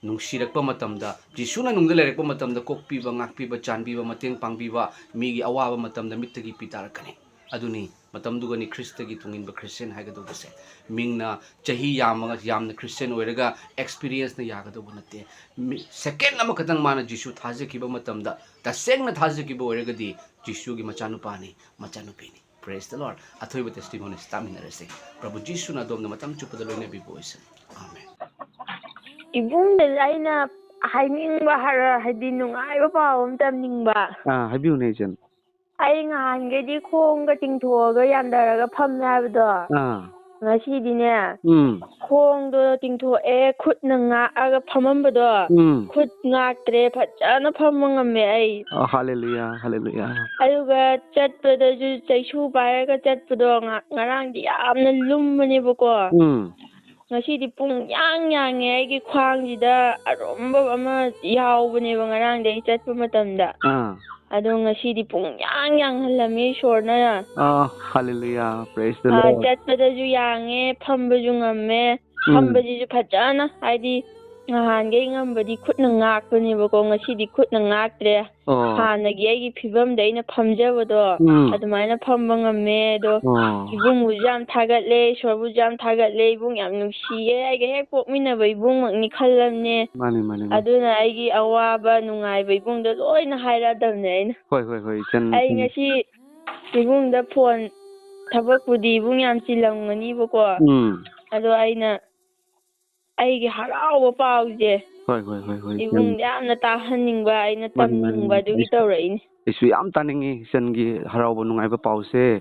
ꯅꯨꯡꯁꯤꯔꯛꯄ ꯃꯇꯝꯗ, ꯖꯤꯁꯨꯅ ꯅꯨꯡꯗ ꯂꯩꯔꯛꯄ ꯃꯇꯝꯗ ꯀꯣꯛꯄꯤꯕ, ꯉꯥꯛꯄꯤꯕ, ꯆꯥꯟꯕꯤꯕ, ꯃꯇꯦꯡ ꯄꯥꯡꯕꯤꯕ, ꯃꯤꯒꯤ ꯑꯋꯥꯕ ꯃꯇꯝꯗ ꯃꯤꯠꯇꯒꯤ ꯄꯤ ꯇꯥꯔꯛꯀꯅꯤ꯫ ꯑꯗꯨꯅꯤ ꯃꯇꯝꯗꯨꯒꯅꯤ ꯈ꯭ꯔꯤꯁꯇꯒꯤ ꯇꯨꯡꯏꯟꯕ ꯈ꯭ꯔꯤꯁꯇꯤꯌꯥꯟ ꯍꯥꯏꯒꯗꯧꯕꯁꯦ꯫ ꯃꯤꯡꯅ ꯆꯍꯤ ꯌꯥꯝꯃꯒ ꯌꯥꯝꯅ ꯈ꯭ꯔꯤꯁꯇꯤꯌꯥꯟ ꯑꯣꯏꯔꯒ ꯑꯦꯛꯁꯄꯤꯔꯤꯌꯦꯟꯁꯅ ꯌꯥꯒꯗꯧꯕ ꯅꯠꯇꯦ꯫ ꯃꯤ-, ꯁꯦꯀꯦꯟ ꯑꯃꯈꯛꯇꯪ ꯃꯥꯅ ꯖꯤꯁꯨ ꯊꯥꯖꯈꯤꯕ ꯃꯇꯝꯗ, ꯇꯁꯦꯡꯅ ꯊꯥꯖꯈꯤꯕ ꯑꯣꯏꯔꯒꯗꯤ ꯖꯤꯁꯨꯒꯤ ꯃꯆꯥꯅꯨꯄꯥꯅꯤ, ꯃꯆꯥꯅꯨꯄꯤꯅꯤ꯫ Praise the Lord꯫ ꯑꯊꯣꯏꯕ testimonies ꯇꯥꯃꯤꯟꯅꯔꯁꯦ꯫ ꯄ꯭ꯔꯚꯨ ꯖꯤꯁꯨꯅ ꯑꯗꯣꯝꯅ ꯃꯇꯝ ꯆꯨꯞꯄꯗ ꯂꯣꯏꯅꯕꯤꯕ ꯑꯣꯏꯁꯅꯨ꯫ ꯑꯥꯃꯦꯟ꯫ ꯏꯕꯨꯡꯗ ꯑꯩꯅ ꯍꯥꯏꯅꯤꯡꯕ ꯍꯥꯏꯔ-, ꯍꯥꯏꯗꯤ ꯅꯨꯡꯉꯥꯏꯕ ꯄꯥꯎ ꯑꯃ ꯇꯝꯅꯤꯡꯕ꯫ ꯑꯥ, ꯍꯥꯏꯕꯤꯌꯨꯅꯦ ꯏꯆꯟ꯫ ꯑꯩ ꯉꯍꯥꯟꯈꯩꯗꯤ ꯈꯣꯡꯒ ꯇꯤꯡꯊꯣꯛꯑꯒ ꯌꯥꯟꯊꯔꯒ ꯐꯝꯃꯦ ꯍꯥꯏꯕꯗꯣ꯫ ꯑꯥ, ꯉꯁꯤꯗꯤꯅꯦ, ꯎꯝ, ꯈꯣꯡꯗꯣ ꯇꯤꯡꯊꯣꯛꯑꯦ, ꯈꯨꯠꯅ ꯉꯥꯛꯑꯒ ꯐꯝꯃꯝꯕꯗꯣ, ꯎꯝ꯫ ꯈꯨꯠ ꯉꯥꯛꯇ꯭ꯔꯦ, ꯐꯖꯅ ꯐꯝꯕ ꯉꯝꯃꯦ ꯑꯩ꯫ ꯑ, ꯍꯥꯂꯦꯂꯨꯌꯥ, ꯍꯥꯂꯦꯂꯨꯌꯥ꯫ ꯑꯗꯨꯒ ꯆꯠꯄꯗꯁꯨ ꯆꯩꯁꯨ ꯄꯥꯏꯔꯒ ꯆꯠꯄꯗꯣ ꯉ-, ꯉꯔꯥꯡꯗꯤ ꯌꯥꯝꯅ ꯂꯨꯝꯕꯅꯦꯕꯀꯣ꯫ ꯎꯝ꯫ ꯉꯁꯤꯗꯤ ꯄꯨꯡ ꯌꯥꯡ ꯌꯥꯡꯉꯦ, ꯑꯩꯒꯤ ꯈ꯭ꯋꯥꯡꯁꯤꯗ ꯑꯔꯨꯝꯕ ꯑꯃ ꯌꯥꯎꯕꯅꯦꯕ ꯉꯔꯥꯡꯗꯤ ꯑꯩ ꯆꯠꯄ ꯃꯇꯝꯗ꯫ ꯑꯥ, ꯑꯗꯣ ꯉꯁꯤꯗꯤ ꯄꯨꯡ ꯌꯥꯡ ꯌꯥꯡꯍꯜꯂꯝꯃꯤ ꯏꯁꯣꯔꯅ꯫ ꯑꯥ, ꯍꯥꯂꯦꯂꯨꯌꯥ, praise the ꯑꯥ, Lord꯫ ꯆꯠꯄꯗꯁꯨ ꯌꯥꯡꯉꯦ, ꯐꯝꯕꯁꯨ ꯉꯝꯃꯦ꯫ ꯎꯝ꯫ ꯐꯝꯕꯁꯤꯁꯨ ꯐꯖꯅ, ꯍꯥꯏꯗꯤ ꯅꯍꯥꯟꯈꯩ ꯉꯝꯕꯗꯤ ꯈꯨꯠꯅ ꯉꯥꯛꯄꯅꯦꯕꯀꯣ, ꯉꯁꯤꯗꯤ ꯈꯨꯠꯅ ꯉꯥꯛꯇ꯭ꯔꯦ꯫ ꯑꯣ꯫ ꯍꯥꯟꯅꯒꯤ ꯑꯩꯒꯤ ꯐꯤꯕꯝꯗ ꯑꯩꯅ ꯐꯝꯖꯕꯗꯣ, ꯎꯝ꯫ ꯑꯗꯨꯃꯥꯏꯅ ꯐꯝꯕ ꯉꯝꯃꯦ꯫ ꯑꯗꯣ ꯑꯣ꯫ ꯏꯕꯨꯡꯕꯨꯁꯨ ꯌꯥꯝ ꯊꯥꯒꯠꯂꯦ, ꯏꯁꯣꯔꯕꯨꯁꯨ ꯌꯥꯝ ꯊꯥꯒꯠꯂꯦ꯫ ꯏꯕꯨꯡ ꯌꯥꯝ ꯅꯨꯡꯁꯤꯌꯦ, ꯑꯩꯒ ꯍꯦꯛ ꯄꯣꯛꯃꯤꯟꯅꯕ ꯏꯕꯨꯡꯃꯛꯅꯤ ꯈꯜꯂꯝꯅꯦ꯫ ꯃꯥꯅꯤ, ꯃꯥꯅꯤ, ꯃꯥꯅꯤ꯫ ꯑꯗꯨꯅ ꯑꯩꯒꯤ ꯑꯋꯥꯕ ꯅꯨꯡꯉꯥꯏꯕ ꯏꯕꯨꯡꯗ ꯂꯣꯏꯅ ꯍꯥꯏꯔꯛꯑꯗꯕꯅꯦ ꯑꯩꯅ꯫ ꯍꯣꯏ, ꯍꯣꯏ, ꯍꯣꯏ, ꯏꯆꯟ, ꯑꯩ ꯏꯆꯟ꯫ ꯉꯁꯤ ꯏꯕꯨꯡꯗ ꯐꯣꯟ, ꯊꯕꯛꯄꯨꯗꯤ ꯏꯕꯨꯡ ꯌꯥꯝ ꯆꯤꯜꯂꯝꯒꯅꯤꯕꯀꯣ꯫ ꯎꯝ꯫ ꯑꯗꯣ ꯑꯩꯅ ꯑꯩꯒꯤ ꯍꯔꯥꯎꯕ ꯄꯥꯎꯁꯦ ꯍꯣꯏ, ꯍꯣꯏ, ꯍꯣꯏ, ꯍꯣꯏ, ꯏꯆꯟ꯫ ꯏꯕꯨꯡꯗ ꯌꯥꯝꯅ ꯇꯥꯍꯟꯅꯤꯡꯕ, ꯑꯩꯅ ꯃꯥꯅꯤ, ꯃꯥꯅꯤ, ꯇꯝꯅꯤꯡꯕ, ꯃꯥꯅꯤ꯫ ꯑꯗꯨꯒꯤ ꯑꯩꯁꯨ, ꯇꯧꯔꯛꯏꯅꯤ꯫ ꯑꯩꯁꯨ ꯌꯥꯝ ꯇꯥꯅꯤꯡꯉꯤ ꯏꯆꯟꯒꯤ ꯍꯔꯥꯎꯕ ꯅꯨꯡꯉꯥꯏꯕ ꯄꯥꯎꯁꯦ꯫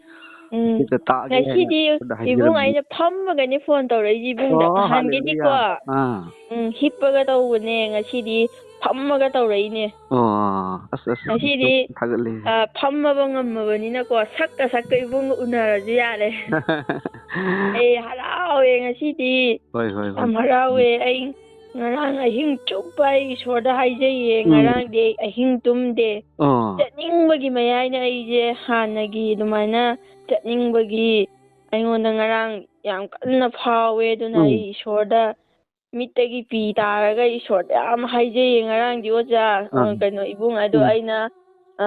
ꯎꯝ꯫ ꯍꯦꯛꯇ ꯇꯥꯒꯦ ꯍꯥꯏꯅ ꯉꯁꯤꯗꯤ ꯍꯥꯏꯖꯔꯝꯕꯅꯤ꯫ ꯏꯕꯨꯡ ꯑꯩꯅ ꯐꯝꯃꯒꯅꯦ ꯐꯣꯟ ꯇꯧꯔꯛꯏꯁꯦ ꯏꯕꯨꯡꯗ꯫ ꯑꯣ, ꯅꯍꯥꯟꯒꯩꯗꯤꯀꯣ, ꯍꯜꯂꯦꯂꯨꯌꯥ꯫ ꯑꯥ꯫ ꯎꯝ, ꯍꯤꯞꯄꯒ ꯇꯧꯕꯅꯦ, ꯉꯁꯤꯗꯤ ꯐꯝꯃꯒ ꯇꯧꯔꯛꯏꯅꯦ꯫ ꯑꯣ, ꯑꯁ, ꯑꯁ, ꯑꯁ, ꯉꯁꯤꯗꯤ, ꯊꯥꯒꯠꯂꯦ꯫ ꯑ, ꯐꯝꯃꯕ ꯉꯝꯃꯕꯅꯤꯅꯀꯣ, ꯁꯛꯀ ꯁꯛꯀ ꯏꯕꯨꯡꯒ ꯎꯅꯔꯁꯨ ꯌꯥꯔꯦ꯫ ꯑꯩ ꯍꯔꯥꯎꯋꯦ ꯉꯁꯤꯗꯤ꯫ ꯍꯣꯏ, ꯍꯣꯏ, ꯍꯣꯏ꯫ ꯌꯥꯝ ꯍꯔꯥꯎꯋꯦ꯫ ꯑꯩ ꯉꯔꯥꯡ ꯑꯍꯤꯡ ꯆꯨꯞꯄ ꯑꯩ ꯏꯁꯣꯔꯗ ꯍꯥꯏꯖꯩꯌꯦ꯫ ꯎꯝ꯫ ꯉꯔꯥꯡꯗꯤ ꯑꯩ ꯑꯍꯤꯡ ꯇꯨꯝꯗꯦ꯫ ꯑꯣ꯫ ꯆꯠꯅꯤꯡꯕꯒꯤ ꯃꯌꯥꯏꯅ ꯑꯩꯁꯦ ꯍꯥꯟꯅꯒꯤ ꯑꯗꯨꯃꯥꯏꯅ ꯆꯠꯅꯤꯡꯕꯒꯤ ꯑꯩꯉꯣꯟꯗ ꯉꯔꯥꯡ ꯌꯥꯝ ꯀꯟꯅ ꯐꯥꯎꯋꯦ꯫ ꯑꯗꯨꯅ ꯎꯝ꯫ ꯑꯩ ꯏꯁꯣꯔꯗ ꯃꯤꯠꯇꯒꯤ ꯄꯤ ꯇꯥꯔꯒ ꯏꯁꯣꯔꯗ ꯌꯥꯝ ꯍꯥꯏꯖꯩꯌꯦ ꯉꯔꯥꯡꯗꯤ ꯑꯣꯖꯥ꯫ ꯑ, ꯑꯥ꯫ ꯀꯩꯅꯣ ꯏꯕꯨꯡ, ꯑꯗꯣ ꯎꯝ꯫ ꯑꯩꯅ, ꯑ,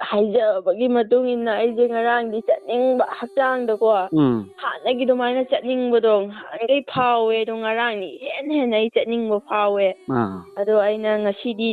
ꯍꯥꯏꯖꯕꯒꯤ ꯃꯇꯨꯡ ꯏꯟꯅ ꯑꯩꯁꯦ ꯉꯔꯥꯡꯗꯤ ꯆꯠꯅꯤꯡꯕ ꯍꯛꯆꯥꯡꯗꯀꯣ꯫ ꯎꯝ꯫ ꯍꯥꯟꯅꯒꯤ ꯑꯗꯨꯃꯥꯏꯅ ꯆꯠꯅꯤꯡꯕꯗꯣ ꯉꯍꯥꯟꯈꯩ ꯐꯥꯎꯋꯦ, ꯑꯗꯣ ꯉꯔꯥꯡꯗꯤ ꯏꯍꯦꯟ ꯍꯦꯟꯅ ꯑꯩ ꯆꯠꯅꯤꯡꯕ ꯐꯥꯎꯋꯦ꯫ ꯑꯥ꯫ ꯑꯗꯣ ꯑꯩꯅ ꯉꯁꯤꯗꯤ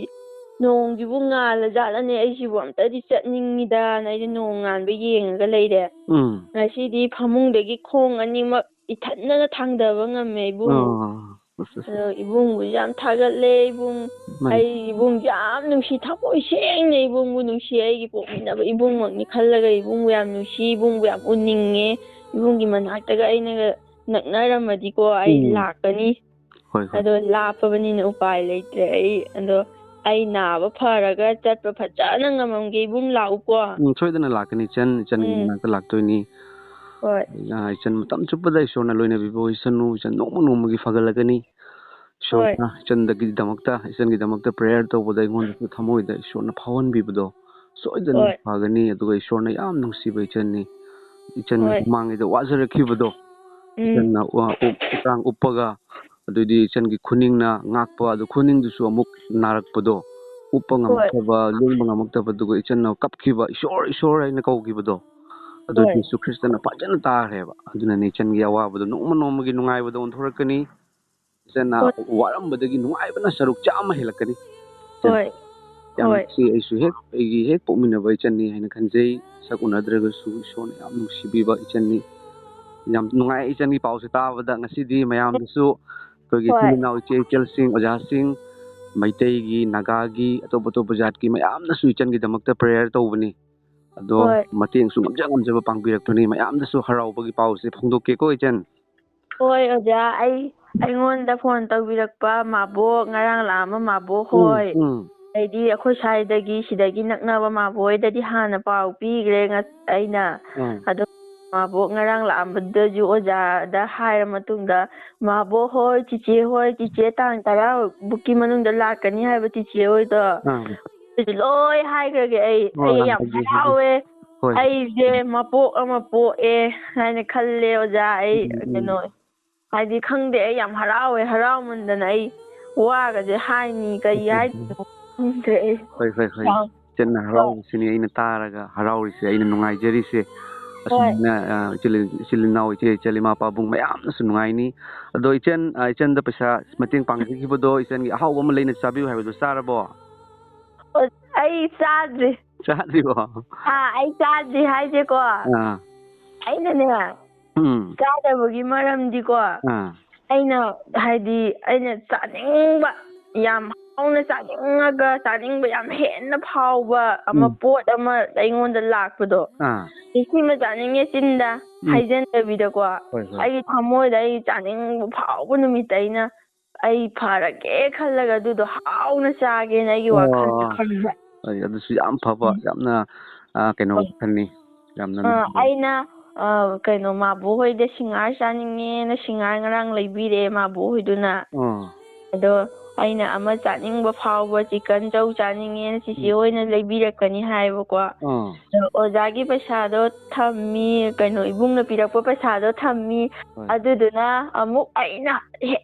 ꯅꯣꯡꯁꯤꯕꯨ ꯉꯥꯜꯂ ꯖꯥꯠꯂꯅꯦ, ꯑꯩꯁꯤꯕꯨ ꯑꯝꯇꯗꯤ ꯆꯠꯅꯤꯡꯉꯤꯗꯅ ꯑꯩꯁꯦ ꯅꯣꯡ ꯉꯥꯟꯕ ꯌꯦꯡꯉꯒ ꯂꯩꯔꯦ꯫ ꯎꯝ꯫ ꯉꯁꯤꯗꯤ ꯐꯃꯨꯡꯗꯒꯤ ꯈꯣꯡ ꯑꯅꯤꯃꯛ ꯏꯊꯟꯗꯅ ꯊꯥꯡꯗꯕ ꯉꯝꯃꯦ ꯏꯕꯨꯡ꯫ ꯑꯣ, ꯑꯁ, ꯑꯁ꯫ ꯑꯗꯣ ꯏꯕꯨꯡꯕꯨ ꯌꯥꯝ ꯊꯥꯒꯠꯂꯦ ꯏꯕꯨꯡ꯫ ꯃꯥꯅꯤ꯫ ꯑꯩ ꯏꯕꯨꯡ ꯌꯥꯝ ꯅꯨꯡꯁꯤ, ꯊꯃꯣꯏ ꯁꯦꯡꯅ ꯏꯕꯨꯡꯕꯨ ꯅꯨꯡꯁꯤ꯫ ꯑꯩꯒꯤ ꯄꯣꯛꯃꯤꯟꯅꯕ ꯏꯕꯨꯡꯃꯛꯅꯤ ꯈꯜꯂꯒ ꯏꯕꯨꯡꯕꯨ ꯌꯥꯝ ꯅꯨꯡꯁꯤ, ꯏꯕꯨꯡꯕꯨ ꯌꯥꯝ ꯎꯅꯤꯡꯉꯦ꯫ ꯏꯕꯨꯡꯒꯤ ꯃꯅꯥꯛꯇꯒ ꯑꯩꯅꯒ ꯅꯛꯅꯔꯝꯃꯗꯤꯀꯣ, ꯑꯩ ꯎꯝ꯫ ꯂꯥꯛꯀꯅꯤ꯫ ꯍꯣꯏ, ꯍꯣꯏ꯫ ꯑꯗꯣ ꯂꯥꯞꯄꯕꯅꯤꯅ ꯎꯄꯥꯏ ꯂꯩꯇ꯭ꯔꯦ꯫ ꯑꯩ, ꯑꯗꯣ ꯑꯩ ꯅꯥꯕ ꯐꯔꯒ ꯆꯠꯄ ꯐꯖꯅ ꯉꯝꯃꯝꯒꯦ ꯏꯕꯨꯡ, ꯂꯥꯛꯎꯀꯣ꯫ ꯎꯝ, ꯁꯣꯏꯗꯅ ꯂꯥꯛꯀꯅꯤ ꯏꯆꯟ, ꯏꯆꯟꯒꯤ ꯎꯝ꯫ ꯃꯅꯥꯛꯇ ꯂꯥꯛꯇꯣꯏꯅꯤ꯫ ꯍꯣꯏ꯫ ꯑ, ꯏꯆꯟ, ꯃꯇꯝ ꯆꯨꯞꯄꯗ ꯏꯁꯣꯔꯅ ꯂꯣꯏꯅꯕꯤꯕ ꯑꯣꯏꯁꯅꯨ꯫ ꯏꯆꯟ ꯅꯣꯡꯃ ꯅꯣꯡꯃꯒꯤ ꯐꯒꯠꯂꯛꯀꯅꯤ꯫ ꯍꯣꯏ꯫ ꯏꯁꯣꯔꯅ ꯏꯆꯟꯗꯒꯤꯗꯃꯛꯇ, ꯏꯆꯟꯒꯤꯗꯃꯛꯇ prayer ꯇꯧꯕꯗ ꯑꯩꯉꯣꯟꯗꯁꯨ ꯊꯃꯣꯏꯗ ꯏꯁꯣꯔꯅ ꯐꯥꯎꯍꯟꯕꯤꯕꯗꯣ ꯁꯣꯏꯗꯅ ꯍꯣꯏ꯫ ꯐꯒꯅꯤ꯫ ꯑꯗꯨꯒ ꯏꯁꯣꯔꯅ ꯌꯥꯝ ꯅꯨꯡꯁꯤꯕ ꯏꯆꯟꯅꯤ꯫ ꯏꯆꯟ ꯍꯣꯏ꯫ ꯃꯃꯥꯡꯉꯩꯗ ꯋꯥꯖꯔꯛꯈꯤꯕꯗꯣ ꯎꯝ꯫ ꯏꯆꯟꯅ ꯋꯥ-, ꯎꯞ-, ꯎꯇꯥꯡ ꯎꯞꯄꯒ ꯑꯗꯨꯗꯤ ꯏꯆꯟꯒꯤ ꯈꯨꯅꯤꯡꯅ ꯉꯥꯛꯄ, ꯑꯗꯨ ꯈꯨꯅꯤꯡꯗꯨꯁꯨ ꯑꯃꯨꯛ ꯅꯥꯔꯛꯄꯗꯣ, ꯎꯞꯄ ꯍꯣꯏ꯫ ꯉꯝꯃꯛꯇꯕ, ꯂꯦꯡꯕ ꯉꯝꯃꯛꯇꯕꯗꯨꯒ ꯏꯆꯟꯅ ꯀꯞꯈꯤꯕ, "ꯏꯁꯣꯔ, ꯏꯁꯣꯔ" ꯍꯥꯏꯅ ꯀꯧꯈꯤꯕꯗꯣ, ꯑꯗꯨ ꯍꯣꯏ꯫ ꯖꯤꯁꯨ ꯈ꯭ꯔꯤꯁꯇꯅ ꯐꯖꯅ ꯇꯥꯈ꯭ꯔꯦꯕ꯫ ꯑꯗꯨꯅꯅꯦ ꯏꯆꯟꯒꯤ ꯑꯋꯥꯕꯗꯣ ꯅꯣꯡꯃ ꯅꯣꯡꯃꯒꯤ ꯅꯨꯡꯉꯥꯏꯕꯗ ꯑꯣꯟꯊꯣꯔꯛꯀꯅꯤ꯫ ꯏꯆꯟꯅ ꯍꯣꯏ꯫ ꯋꯥꯔꯝꯕꯗꯒꯤ ꯅꯨꯡꯉꯥꯏꯕꯅ ꯁꯔꯨꯛ ꯆꯥꯝꯃ ꯍꯦꯜꯂꯛꯀꯅꯤ꯫ ꯏꯆꯟ, ꯍꯣꯏ꯫ ꯌꯥꯝ ꯍꯣꯏ꯫ ꯅꯨꯡꯁꯤ, ꯑꯩꯁꯨ ꯍꯦꯛ, ꯑꯩꯒꯤ ꯍꯦꯛ ꯄꯣꯛꯃꯤꯟꯅꯕ ꯏꯆꯟꯅꯤ ꯍꯥꯏꯅ ꯈꯟꯖꯩ꯫ ꯁꯛ ꯎꯅꯗ꯭ꯔꯒꯁꯨ ꯏꯁꯣꯔꯅ ꯌꯥꯝ ꯅꯨꯡꯁꯤꯕꯤꯕ ꯏꯆꯟꯅꯤ꯫ ꯌꯥꯝ ꯅꯨꯡꯉꯥꯏ ꯏꯆꯟꯒꯤ ꯄꯥꯎꯁꯦ ꯇꯥꯕꯗ꯫ ꯉꯁꯤꯗꯤ ꯃꯌꯥꯝꯗꯁꯨ ꯑꯩꯈꯣꯏꯒꯤ ꯍꯣꯏ꯫ ꯏꯆꯤꯜ ꯏꯅꯥꯎ, ꯏꯆꯦ ꯏꯆꯜꯁꯤꯡ, ꯑꯣꯖꯥꯁꯤꯡ, ꯃꯩꯇꯩꯒꯤ, ꯅꯥꯒꯥꯒꯤ, ꯑꯇꯣꯞ ꯑꯇꯣꯞꯄ ꯖꯥꯠꯀꯤ ꯃꯌꯥꯝꯅꯁꯨ ꯏꯆꯟꯒꯤꯗꯃꯛꯇ prayer ꯇꯧꯕꯅꯤ꯫ ꯑꯗꯣ ꯍꯣꯏ꯫ ꯃꯇꯦꯡꯁꯨ ꯉꯝꯖ ꯉꯝꯖꯕ ꯄꯥꯡꯕꯤꯔꯛꯄꯅꯤ꯫ ꯃꯌꯥꯝꯗꯁꯨ ꯍꯔꯥꯎꯕꯒꯤ ꯄꯥꯎꯁꯦ ꯐꯣꯡꯗꯣꯛꯀꯦꯀꯣ ꯏꯆꯟ꯫ ꯍꯣꯏ ꯑꯣꯖꯥ, ꯑꯩ, ꯑꯩꯉꯣꯟꯗ phone ꯇꯧꯕꯤꯔꯛꯄ ꯃꯥꯕꯣꯛ, ꯉꯔꯥꯡ ꯂꯥꯛꯑꯝꯕ ꯃꯥꯕꯣꯛ ꯎꯝ, ꯍꯣꯏ, ꯎꯝ꯫ ꯑꯗꯩꯗꯤ ꯑꯩꯈꯣꯏ ꯁ꯭ꯋꯥꯏꯗꯒꯤ, ꯁꯤꯗꯒꯤ ꯅꯛꯅꯕ ꯃꯥꯕꯣꯛ ꯍꯣꯏꯗꯗꯤ ꯍꯥꯟꯅ ꯄꯥꯎ ꯄꯤꯈ꯭ꯔꯦ ꯉ-, ꯑꯩꯅ꯫ ꯎꯝ꯫ ꯑꯗꯣ ꯃꯥꯕꯣꯛ ꯉꯔꯥꯡ ꯂꯥꯛꯑꯝꯕꯗꯨꯗꯁꯨ ꯑꯣꯖꯥꯗ ꯍꯥꯏꯔ ꯃꯇꯨꯡꯗ, "ꯃꯥꯕꯣꯛ ꯍꯣꯏ, ꯆꯤꯆꯦ ꯍꯣꯏ, ꯆꯤꯆꯦ ꯇꯥꯡ ꯇꯔꯥ ꯕꯨꯛꯀꯤ ꯃꯅꯨꯡꯗ ꯂꯥꯛꯀꯅꯤ ꯍꯥꯏꯕ ꯆꯤꯆꯦ ꯍꯣꯏꯗꯣ", ꯑꯥ꯫ ꯑꯗꯨꯗꯤ ꯂꯣꯏ ꯍꯥꯏꯈ꯭ꯔꯒꯦ ꯑꯩ꯫ ꯑꯣ, ꯑꯩ ꯌꯥꯝ ꯍꯥꯏꯕꯤꯌꯨ, ꯍꯥꯏꯕꯤꯌꯨ꯫ ꯍꯔꯥꯎꯋꯦ꯫ ꯍꯣꯏ꯫ ꯑꯩꯁꯦ ꯃꯄꯣꯛ ꯑꯃ ꯄꯣꯛꯑꯦ ꯍꯥꯏꯅ ꯈꯜꯂꯦ ꯑꯣꯖꯥ꯫ ꯑꯩ ꯎꯝ, ꯎꯝ꯫ ꯀꯩꯅꯣ, ꯍꯥꯏꯗꯤ ꯈꯪꯗꯦ, ꯑꯩ ꯌꯥꯝ ꯍꯔꯥꯎꯋꯦ, ꯍꯔꯥꯎꯃꯟꯗꯅ ꯑꯩ ꯋꯥꯒꯁꯦ ꯍꯥꯏꯅꯤ ꯀꯩ ꯍꯥꯏꯗꯣꯏꯅꯣ ꯈꯪꯗ꯭ꯔꯦ ꯑꯩ꯫ ꯍꯣꯏ, ꯍꯣꯏ, ꯍꯣꯏ꯫ ꯌꯥꯝ ꯏꯆꯟꯅ ꯍꯣꯏ꯫ ꯍꯔꯥꯎꯔꯤꯁꯤꯅꯤ ꯑꯩꯅ ꯇꯥꯔꯒ ꯍꯔꯥꯎꯔꯤꯁꯦ, ꯑꯩꯅ ꯅꯨꯡꯉꯥꯏꯖꯔꯤꯁꯦ꯫ ꯍꯣꯏ꯫ ꯑꯁꯨꯝꯅ, ꯑ, ꯏꯆꯤꯜ, ꯏꯆꯤꯜ ꯏꯅꯥꯎ, ꯏꯆꯦ ꯏꯆꯜ, ꯏꯃꯥ ꯄꯥꯕꯨꯡ ꯃꯌꯥꯝꯅꯁꯨ ꯅꯨꯡꯉꯥꯏꯅꯤ꯫ ꯑꯗꯣ ꯏꯆꯟ, ꯑ, ꯏꯆꯟꯗ ꯄꯩꯁꯥ ꯃꯇꯦꯡ ꯄꯥꯡꯖꯈꯤꯕꯗꯣ, ꯏꯆꯟꯒꯤ ꯑꯍꯥꯎꯕ ꯑꯃ ꯂꯩꯅ ꯆꯥꯕꯤꯌꯨ ꯍꯥꯏꯕꯗꯣ ꯆꯥꯔꯕꯣ? ꯑꯣ, ꯑꯩ ꯆꯥꯗ꯭ꯔꯤ꯫ ꯆꯥꯗ꯭ꯔꯤꯕꯣ? ꯑꯥ, ꯑꯩ ꯆꯥꯗ꯭ꯔꯤ ꯍꯥꯏꯁꯦꯀꯣ꯫ ꯑꯥ꯫ ꯑꯩꯅꯅꯦ, ꯎꯝ꯫ ꯆꯥꯗꯕꯒꯤ ꯃꯔꯝꯗꯤꯀꯣ, ꯑꯥ꯫ ꯑꯩꯅ, ꯍꯥꯏꯗꯤ, ꯑꯩꯅ ꯆꯥꯅꯤꯡꯕ, ꯌꯥꯝ ꯍꯥꯎꯅ ꯆꯥꯅꯤꯡꯉꯒ, ꯆꯥꯅꯤꯡꯕ ꯌꯥꯝ ꯍꯦꯟꯅ ꯐꯥꯎꯕ ꯑꯃ, ꯎꯝ꯫ ꯄꯣꯠ ꯑꯃ ꯑꯩꯉꯣꯟꯗ ꯂꯥꯛꯄꯗꯣ, ꯑꯥ꯫ ꯑꯩ ꯁꯤꯃ ꯆꯥꯅꯤꯡꯉꯦ ꯆꯤꯟꯗ ꯎꯝ꯫ ꯍꯥꯏꯖꯟꯗꯕꯤꯗꯀꯣ, ꯍꯣꯏ, ꯍꯣꯏ꯫ ꯑꯩꯒꯤ ꯊꯃꯣꯏꯗ ꯑꯩ ꯆꯥꯅꯤꯡꯕ ꯐꯥꯎꯕ ꯅꯨꯃꯤꯠꯇ ꯑꯩꯅ, ꯑꯩ ꯐꯔꯒꯦ ꯈꯜꯂꯒ ꯑꯗꯨꯗꯣ ꯍꯥꯎꯅ ꯆꯥꯒꯦꯅ ꯑꯩꯒꯤ ꯋꯥꯈꯜꯗ ꯑꯣ꯫ ꯈꯟꯕ꯫ ꯍꯣꯏ, ꯑꯗꯨꯁꯨ ꯌꯥꯝ ꯐꯕ, ꯎꯝ꯫ ꯌꯥꯝꯅ, ꯑ, ꯀꯩꯅꯣ, ꯍꯣꯏ꯫ ꯋꯥꯈꯜꯅꯤ꯫ ꯌꯥꯝꯅ ꯑ, ꯅꯨꯡꯉꯥꯏꯕ꯫ ꯑꯩꯅ, ꯑ, ꯀꯩꯅꯣ, ꯃꯥꯕꯣꯛ ꯍꯣꯏꯗ ꯁꯤꯡꯍꯥꯔ ꯆꯥꯅꯤꯡꯉꯦꯅ ꯁꯤꯡꯍꯥꯔ ꯉꯔꯥꯡ ꯂꯩꯕꯤꯔꯦ ꯃꯥꯕꯣꯛ ꯍꯣꯏꯗꯨꯅ꯫ ꯑꯥ꯫ ꯑꯗꯣ ꯑꯩꯅ ꯑꯃ ꯆꯥꯅꯤꯡꯕ ꯐꯥꯎꯕ, ꯆꯤꯀꯟ ꯆꯧ ꯆꯥꯅꯤꯡꯉꯦꯅ ꯆꯤꯆꯦ ꯎꯝ꯫ ꯍꯣꯏꯅ ꯂꯩꯕꯤꯔꯛꯀꯅꯤ ꯍꯥꯏꯌꯦꯕꯀꯣ꯫ ꯑꯥ꯫ ꯑꯗꯣ ꯑꯣꯖꯥꯒꯤ ꯄꯩꯁꯥꯗꯣ ꯊꯝꯃꯤ, ꯀꯩꯅꯣ, ꯏꯕꯨꯡꯅ ꯄꯤꯔꯛꯄ ꯄꯩꯁꯥꯗꯣ ꯊꯝꯃꯤ꯫ ꯍꯣꯏ꯫ ꯑꯗꯨꯗꯨꯅ ꯑꯃꯨꯛ ꯑꯩꯅ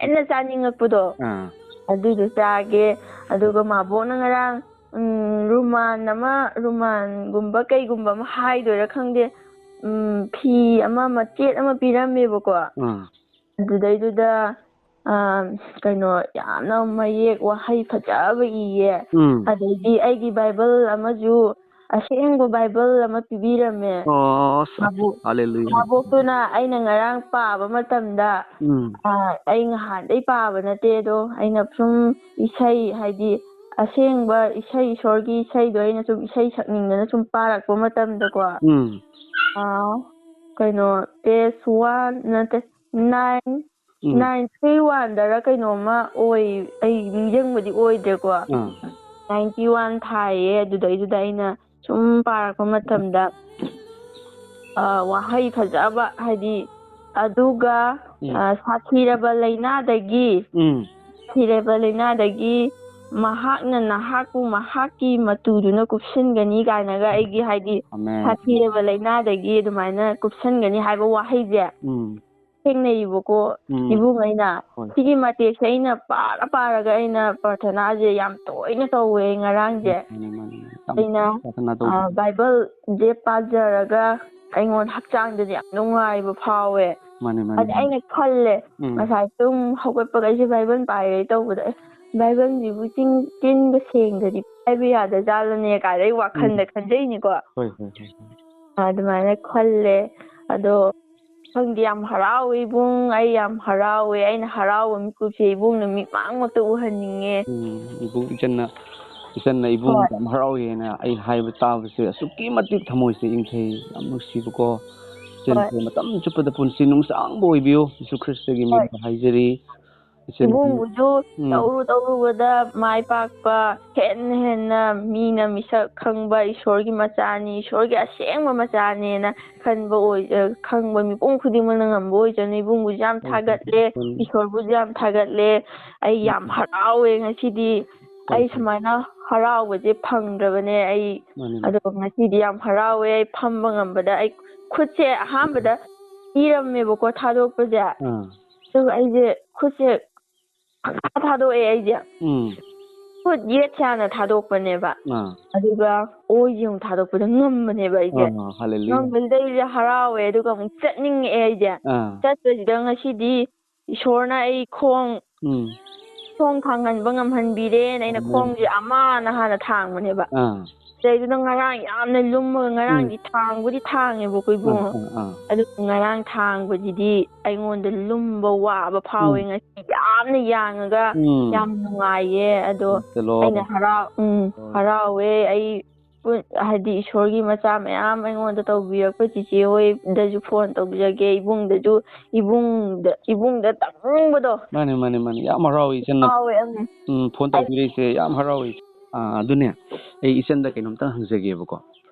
ꯍꯦꯟꯅ ꯆꯥꯅꯤꯡꯉꯛꯄꯗꯣ꯫ ꯑꯥ꯫ ꯑꯗꯨꯗꯣ ꯆꯥꯒꯦ꯫ ꯑꯗꯨꯒ ꯃꯥꯕꯣꯛꯅ ꯉꯔꯥꯡ, ꯎꯝ, ꯔꯨꯃꯥꯟ ꯑꯃ, ꯔꯨꯃꯥꯟꯒꯨꯝꯕ ꯀꯩꯒꯨꯝꯕ ꯑꯃ ꯍꯥꯏꯗꯣꯏꯔꯥ ꯈꯪꯗꯦ, ꯎꯝ, ꯐꯤ ꯑꯃ, ꯃꯆꯦꯠ ꯑꯃ ꯄꯤꯔꯝꯃꯦꯕꯀꯣ꯫ ꯑꯥ꯫ ꯑꯗꯨꯗꯩꯗꯨꯗ, ꯑꯥ, ꯀꯩꯅꯣ, ꯌꯥꯝꯅ ꯃꯌꯦꯛ ꯋꯥꯍꯩ ꯐꯖꯕ ꯏꯌꯦ꯫ ꯎꯝ꯫ ꯑꯗꯩꯗꯤ ꯑꯩꯒꯤ ꯕꯥꯏꯕꯜ ꯑꯃꯁꯨ, ꯑꯁꯦꯡꯕ ꯕꯥꯏꯕꯜ ꯑꯃ ꯄꯤꯕꯤꯔꯝꯃꯦ꯫ ꯑꯣ, ꯑꯁ, ꯃꯥꯕꯨ-, ꯍꯥꯂꯦꯂꯨꯌꯥ꯫ ꯃꯥꯕꯣꯛꯇꯨꯅ ꯑꯩꯅ ꯉꯔꯥꯡ ꯄꯥꯕ ꯃꯇꯝꯗ, ꯎꯝ꯫ ꯑꯥ, ꯑꯩ ꯉꯍꯥꯟꯗꯩ ꯄꯥꯕ ꯅꯠꯇꯦ, ꯑꯗꯣ ꯑꯩꯅ ꯁꯨꯝ ꯏꯁꯩ, ꯍꯥꯏꯗꯤ ꯑꯁꯦꯡꯕ ꯏꯁꯩ, ꯏꯁꯣꯔꯒꯤ ꯏꯁꯩꯗꯣ ꯑꯩꯅ ꯁꯨꯝ ꯏꯁꯩ ꯁꯛꯅꯤꯡꯗꯅ ꯁꯨꯝ ꯄꯥꯔꯛꯄ ꯃꯇꯝꯗꯀꯣ, ꯎꯝ꯫ ꯑꯥ, ꯀꯩꯅꯣ, page one ꯅꯠꯇꯦ, nine, ꯎꯝ꯫ nine three one ꯗꯔ ꯀꯩꯅꯣꯝꯃ ꯑꯣꯏ, ꯑꯩ ꯅꯤꯡꯁꯤꯡꯕꯗꯤ ꯑꯣꯏꯗ꯭ꯔꯦꯀꯣ꯫ ꯑꯥ꯫ Ninety one ꯊꯥꯏꯌꯦ, ꯑꯗꯨꯗꯩꯗꯨꯗ ꯑꯩꯅ ꯁꯨꯝ ꯄꯥꯔꯛꯄ ꯃꯇꯝꯗ, ꯑ, ꯋꯥꯍꯩ ꯐꯖꯕ, ꯍꯥꯏꯗꯤ, ꯑꯗꯨꯒ, ꯎꯝ꯫ ꯑ, ꯁꯥꯊꯤꯔꯕ ꯂꯥꯏꯅꯥꯗꯒꯤ, ꯎꯝ꯫ ꯁꯥꯊꯤꯔꯕ ꯂꯥꯏꯅꯥꯗꯒꯤ ꯃꯍꯥꯛꯅ ꯅꯍꯥꯛꯄꯨ ꯃꯍꯥꯛꯀꯤ ꯃꯇꯨꯗꯨꯅ ꯀꯨꯞꯁꯤꯟꯒꯅꯤ ꯀꯥꯏꯅꯒ, ꯑꯩꯒꯤ, ꯍꯥꯏꯗꯤ, ꯑꯃꯦꯟ꯫ ꯁꯥꯊꯤꯔꯕ ꯂꯥꯏꯅꯥꯗꯒꯤ ꯑꯗꯨꯃꯥꯏꯅ ꯀꯨꯞꯁꯟꯒꯅꯤ ꯍꯥꯏꯕ ꯋꯥꯍꯩꯁꯦ ꯎꯝ꯫ ꯊꯦꯡꯅꯩꯌꯦꯕꯀꯣ, ꯎꯝ꯫ ꯏꯕꯨꯡ ꯑꯩꯅ꯫ ꯍꯣꯏ꯫ ꯁꯤꯒꯤ ꯃꯇꯦꯛꯁꯦ ꯑꯩꯅ ꯄꯥꯔ ꯄꯥꯔꯒ ꯑꯩꯅ ꯄ꯭ꯔꯥꯊꯅꯥꯁꯦ ꯌꯥꯝ ꯇꯣꯏꯅ ꯇꯧꯋꯦ ꯑꯩ ꯉꯔꯥꯡꯁꯦ꯫ ꯃꯥꯅꯦ, ꯃꯥꯅꯦ, ꯃꯥꯅꯦ꯫ ꯌꯥꯝ ꯑꯩꯅ, ꯄ꯭ꯔꯥꯊꯅꯥ ꯇꯧꯕ꯫ ꯑ, ꯕꯥꯏꯕꯜꯁꯦ ꯄꯥꯖꯔꯒ ꯑꯩꯉꯣꯟꯗ ꯍꯛꯆꯥꯡꯗꯗꯤ ꯌꯥꯝ ꯅꯨꯡꯉꯥꯏꯕ ꯐꯥꯎꯋꯦ꯫ ꯃꯥꯅꯦ, ꯃꯥꯅꯦ, ꯑꯗ ꯃꯥꯅꯦ꯫ ꯑꯩꯅ ꯈꯜꯂꯦ, ꯎꯝ꯫ ꯉꯁꯥꯏ ꯇꯨꯝ ꯍꯧꯒꯠꯄꯒ ꯑꯩꯁꯦ ꯕꯥꯏꯕꯜ ꯄꯥꯏꯔꯦ ꯇꯧꯕꯗ, "ꯑꯦ, ꯕꯥꯏꯕꯜꯁꯤꯕꯨ ꯆꯤꯟ-, ꯆꯤꯟꯒ ꯁꯦꯡꯗ꯭ꯔꯗꯤ ꯄꯥꯏꯕ ꯌꯥꯗꯖꯥꯠꯂꯅꯦ?" ꯀꯥꯏꯅ ꯑꯩ ꯋꯥꯈꯜꯗ ꯎꯝ꯫ ꯈꯟꯖꯩꯅꯤꯀꯣ꯫ ꯍꯣꯏ, ꯍꯣꯏ, ꯍꯣꯏ, ꯍꯣꯏ꯫ ꯑꯗꯨꯃꯥꯏꯅ ꯈꯜꯂꯦ꯫ ꯑꯗꯣ ꯈꯪꯗꯦ, ꯌꯥꯝ ꯍꯔꯥꯎꯋꯦ ꯏꯕꯨꯡ, ꯑꯩ ꯌꯥꯝ ꯍꯔꯥꯎꯋꯦ꯫ ꯑꯩꯅ ꯍꯔꯥꯎꯕ ꯃꯤꯀꯨꯞꯁꯦ ꯏꯕꯨꯡꯅ ꯃꯤꯠꯃꯥꯡꯃꯛꯇ ꯎꯍꯟꯅꯤꯡꯉꯦ꯫ ꯎꯝ, ꯏꯕꯨꯡ, ꯏꯆꯟꯅ, ꯏꯆꯟꯅ ꯏꯕꯨꯡ ꯍꯣꯏ꯫ ꯌꯥꯝ ꯍꯔꯥꯎꯋꯦꯅ ꯑꯩ ꯍꯥꯏꯕ ꯇꯥꯕꯁꯦ ꯑꯁꯨꯛꯀꯤ ꯃꯇꯤꯛ ꯊꯃꯣꯏꯁꯦ ꯏꯪꯊꯩ, ꯌꯥꯝ ꯅꯨꯡꯁꯤꯕꯀꯣ꯫ ꯏꯆꯟꯁꯦ ꯍꯣꯏ꯫ ꯃꯇꯝ ꯆꯨꯞꯄꯗ ꯄꯨꯟꯁꯤ ꯅꯨꯡꯁꯥꯡꯕ ꯑꯣꯏꯕꯤꯌꯨ, ꯖꯤꯁꯨ ꯈ꯭ꯔꯤꯁꯇꯒꯤ ꯍꯣꯏ꯫ ꯃꯤꯡꯗ ꯍꯥꯏꯖꯔꯤ꯫ ꯏꯆꯟ, ꯏꯕꯨꯡꯕꯨꯁꯨ ꯎꯝ꯫ ꯇꯧꯔꯨ ꯇꯧꯔꯨꯕꯗ ꯃꯥꯏ ꯄꯥꯛꯄ, ꯍꯦꯟꯅ ꯍꯦꯟꯅ ꯃꯤꯅ ꯃꯤꯁꯛ ꯈꯪꯕ, ꯏꯁꯣꯔꯒꯤ ꯃꯆꯥꯅꯤ, ꯏꯁꯣꯔꯒꯤ ꯑꯁꯦꯡꯕ ꯃꯆꯥꯅꯦꯅ ꯈꯟꯕ ꯑꯣꯏ-, ꯑ, ꯈꯪꯕ ꯃꯤꯄꯨꯝ ꯈꯨꯗꯤꯡꯃꯛꯅ ꯉꯝꯕ ꯑꯣꯏꯖꯅꯤ꯫ ꯏꯕꯨꯡꯕꯨꯁꯨ ꯌꯥꯝ ꯊꯥꯒꯠꯂꯦ, ꯎꯝ꯫ ꯏꯁꯣꯔꯕꯨꯁꯨ ꯌꯥꯝ ꯊꯥꯒꯠꯂꯦ꯫ ꯑꯩ ꯌꯥꯝ ꯍꯔꯥꯎꯋꯦ ꯉꯁꯤꯗꯤ꯫ ꯍꯣꯏ, ꯑꯩ ꯍꯣꯏ꯫ ꯁꯨꯃꯥꯏꯅ ꯍꯔꯥꯎꯕꯁꯦ ꯐꯪꯗ꯭ꯔꯕꯅꯦ ꯑꯩ꯫ ꯃꯥꯅꯤ, ꯃꯥꯅꯤ꯫ ꯑꯗꯣ ꯉꯁꯤꯗꯤ ꯌꯥꯝ ꯍꯔꯥꯎꯋꯦ꯫ ꯑꯩ ꯐꯝꯕ ꯉꯝꯕꯗ ꯑꯩ ꯈꯨꯠꯁꯦ ꯑꯍꯥꯟꯕꯗ ꯏꯔꯝꯃꯦꯕꯀꯣ ꯊꯥꯗꯣꯛꯄꯁꯦ꯫ ꯑꯥ꯫ ꯑꯗꯨꯒ ꯑꯩꯁꯦ ꯈꯨꯠꯁꯦ ꯈꯪꯊꯥ ꯊꯥꯗꯣꯛꯑꯦ ꯑꯩꯁꯦ꯫ ꯎꯝ꯫ ꯈꯨꯠ ꯌꯦꯠꯁꯦ ꯍꯥꯟꯅ ꯊꯥꯗꯣꯛꯄꯅꯦꯕ꯫ ꯑꯥ꯫ ꯑꯗꯨꯒ ꯑꯣꯏꯁꯦ ꯑꯃꯨꯛ ꯊꯥꯗꯣꯛꯄꯗ ꯉꯝꯕꯅꯦꯕ ꯑꯩꯁꯦ꯫ ꯑꯥ, ꯍꯜꯂꯦꯂꯨꯌꯥ꯫ ꯉꯝꯕꯁꯤꯗ ꯑꯩꯁꯦ ꯍꯔꯥꯎꯋꯦ, ꯑꯗꯨꯒ ꯑꯃꯨꯛ ꯆꯠꯅꯤꯡꯉꯛꯑꯦ ꯑꯩꯁꯦ꯫ ꯑꯥ꯫ ꯆꯠꯄꯁꯤꯗ ꯉꯁꯤꯗꯤ ꯏꯁꯣꯔꯅ ꯑꯩ ꯈꯣꯡ, ꯎꯝ꯫ ꯈꯣꯡ ꯊꯥꯡꯍꯟꯕ ꯉꯝꯍꯟꯕꯤꯔꯦꯅ ꯑꯩꯅ ꯑꯃꯦꯟ꯫ ꯈꯣꯡꯁꯦ ꯑꯃꯅ ꯍꯥꯟꯅ ꯊꯥꯡꯕꯅꯦꯕ꯫ ꯑꯥ꯫ ꯑꯗꯩꯗꯨꯗ ꯉꯔꯥꯡ ꯌꯥꯝꯅ ꯂꯨꯝꯃꯒ, ꯉꯔꯥꯡꯗꯤ ꯎꯝ꯫ ꯊꯥꯡꯕꯨꯗꯤ ꯊꯥꯡꯉꯦꯕꯀꯣ ꯑꯥ, ꯏꯕꯨꯡꯉꯣ꯫ ꯑꯥ, ꯑꯥ꯫ ꯑꯗꯨ ꯉꯔꯥꯡ ꯊꯥꯡꯕꯁꯤꯗꯤ ꯑꯩꯉꯣꯟꯗ ꯂꯨꯝꯕ ꯋꯥꯕ ꯐꯥꯎꯋꯦ꯫ ꯎꯝ꯫ ꯉꯁꯤ ꯌꯥꯝꯅ ꯌꯥꯡꯉꯒ ꯎꯝ꯫ ꯌꯥꯝ ꯅꯨꯡꯉꯥꯏꯌꯦ꯫ ꯑꯗꯣ Praise the Lord꯫ ꯑꯩꯅ ꯍꯔꯥꯎ-, ꯎꯝ, Lord꯫ ꯍꯔꯥꯎꯋꯦ꯫ ꯑꯩ ꯄꯨ-, ꯍꯥꯏꯗꯤ ꯏꯁꯣꯔꯒꯤ ꯃꯆꯥ ꯃꯌꯥꯝ ꯑꯩꯉꯣꯟꯗ ꯇꯧꯕꯤꯔꯛꯄ ꯆꯤꯆꯦ ꯍꯣꯏꯗꯁꯨ phone ꯇꯧꯖꯒꯦ, ꯏꯕꯨꯡꯗꯁꯨ, ꯏꯕꯨꯡꯗ, ꯏꯕꯨꯡꯗ ꯇꯧꯅꯤꯡꯕꯗꯣ꯫ ꯃꯥꯅꯦ, ꯃꯥꯅꯦ, ꯃꯥꯅꯦ꯫ ꯌꯥꯝ ꯍꯔꯥꯎꯋꯦ ꯏꯆꯟꯅ, ꯐꯥꯎꯋꯦ, ꯎꯝ꯫ ꯎꯝ, phone ꯑꯩ ꯇꯧꯕꯤꯔꯛꯏꯁꯦ ꯌꯥꯝ ꯍꯔꯥꯎꯋꯦ꯫ ꯑꯥ, ꯑꯗꯨꯅꯦ, ꯑꯩ ꯏꯆꯟꯗ ꯀꯩꯅꯣꯝꯇ ꯍꯪꯖꯒꯦꯕꯀꯣ꯫